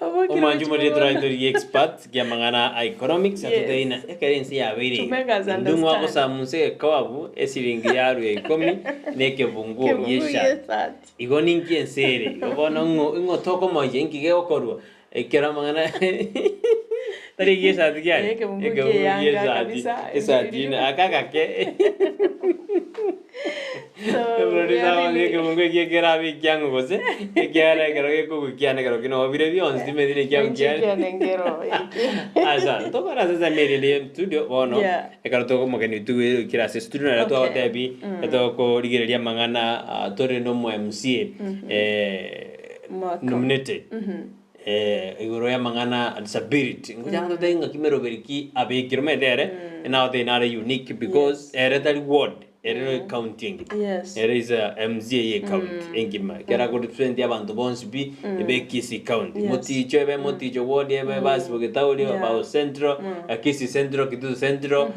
obokire Omwancho gochia omoriri mogondo. toraitorie expert kiamang'ana a economics Yes. atotebi ng'a ekero ense yabeire To iga, make us intwe understand. mwagosamusa egekabu esiringi yarwa ya ikomi na ekebunguo Kebunguo gi'eshati. gi'esati. Igo ninki ense ere? Igo bono ng'o ing'o tokomoyia inki gegokorwa ekero amang'ana tari egiesati kiaye? Eh, ekebunguo Ekebunguo ki'eyanga gi'esati, kabisa. esati ime aka agake. So, Ebrori we are sawa really ekebunguo ekio ekerabe ekiang'u gose, ekiagera ekero gekogwa kiane ekero kino bire bionsi timanyeti na ekiang'u Inche kiane. kiane nkero eke. Asa, tokore ase ensemo eria ende ya studio bono, Yeah. ekero tokomogeni oitwe goikera ase studio nere Okay. twagotebi, etokorigereria amang'ana tore na omo MCA, Mwaka. nominated, igoro y'amang'ana disability. Ngocha gototebia ng'aki meroberi ki abekire omanyete ere, nagotebia nare unique because ere tari ward. Ere no county engima. Yes. Ere is a MCA ye county engima. Ekero ako represent abanto bonsi pi ebe Kisii county. Yes. Moticho ebe moticho ward ebe basi Getauri Yeah. Bao Central, Kisii Central, Kitutu Central,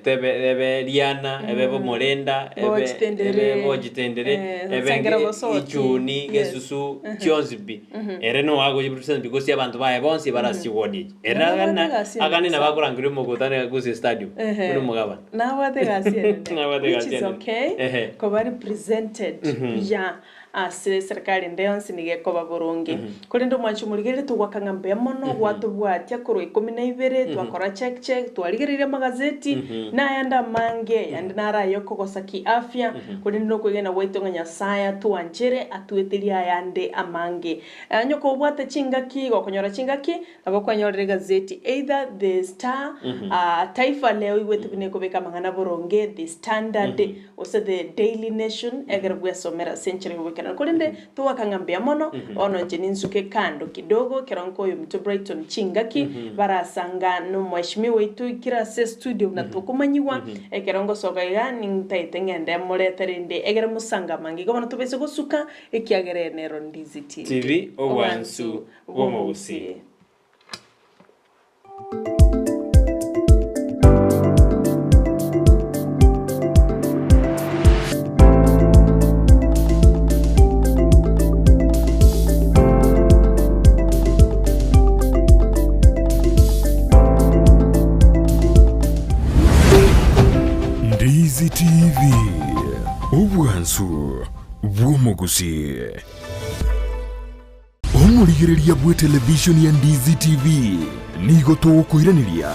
tebe ebe Riana, ebe Bomorenda, ebe Bochitendere. ebe Bochitendere, ebe Sengera Bosoti. Ichuni, Yes. Gesusu, chionsi pi. Ere no agochi represent because abanto baye bonsi bare ase ward echi. Ere Nabwate agana egasi agane enene nabo akorangeria omokutano Gusii Stadium buna omogabana. Nabwate egasi enene Nabwate which egasi is enene. okay Ehe. koba represented buya ase serikali ende yonsi nigo ekoba boronge. Korende omwanchi omorigereria togwaka ng'a mbuya mono gwatobwatia korwa ikomi na ibere twakora check check twarigereria amagazeti na ayande amange yande naro aye okogosa kiafya korende nokwegena gwaito ng'a Nyasaye atwanchere atueterie ayande amange. Onye kobwate chingaki gokonyora chingaki Nabo kwanyorire egazeti either The Star, Taifa Leo oigwete buna ekobeka amang'ana boronge, The Standard, gose The Daily Nation, ekero bwesomera ase enchera y'ogoikerana. Korende togwaka ng'a mbuya mono, bono inche ninsuke kando kidogo, ekero nkoyia ominto Brighton chingaki, barasanga nomweshimiwa oito oikire ase estudio buna tokomanyigwa, ekero ngosoka iga nintaete ng'ende morete rende egere mosangamange. Igo bono tobaise gosuka, ekiagera eye nero Ndizi TV. TV, obwansu bw'omogusii. Ndizi TV, obwansu bw'omogusii. Omorigereria bw'etelevishoni ya Ndizi TV nigo togokoiraneria.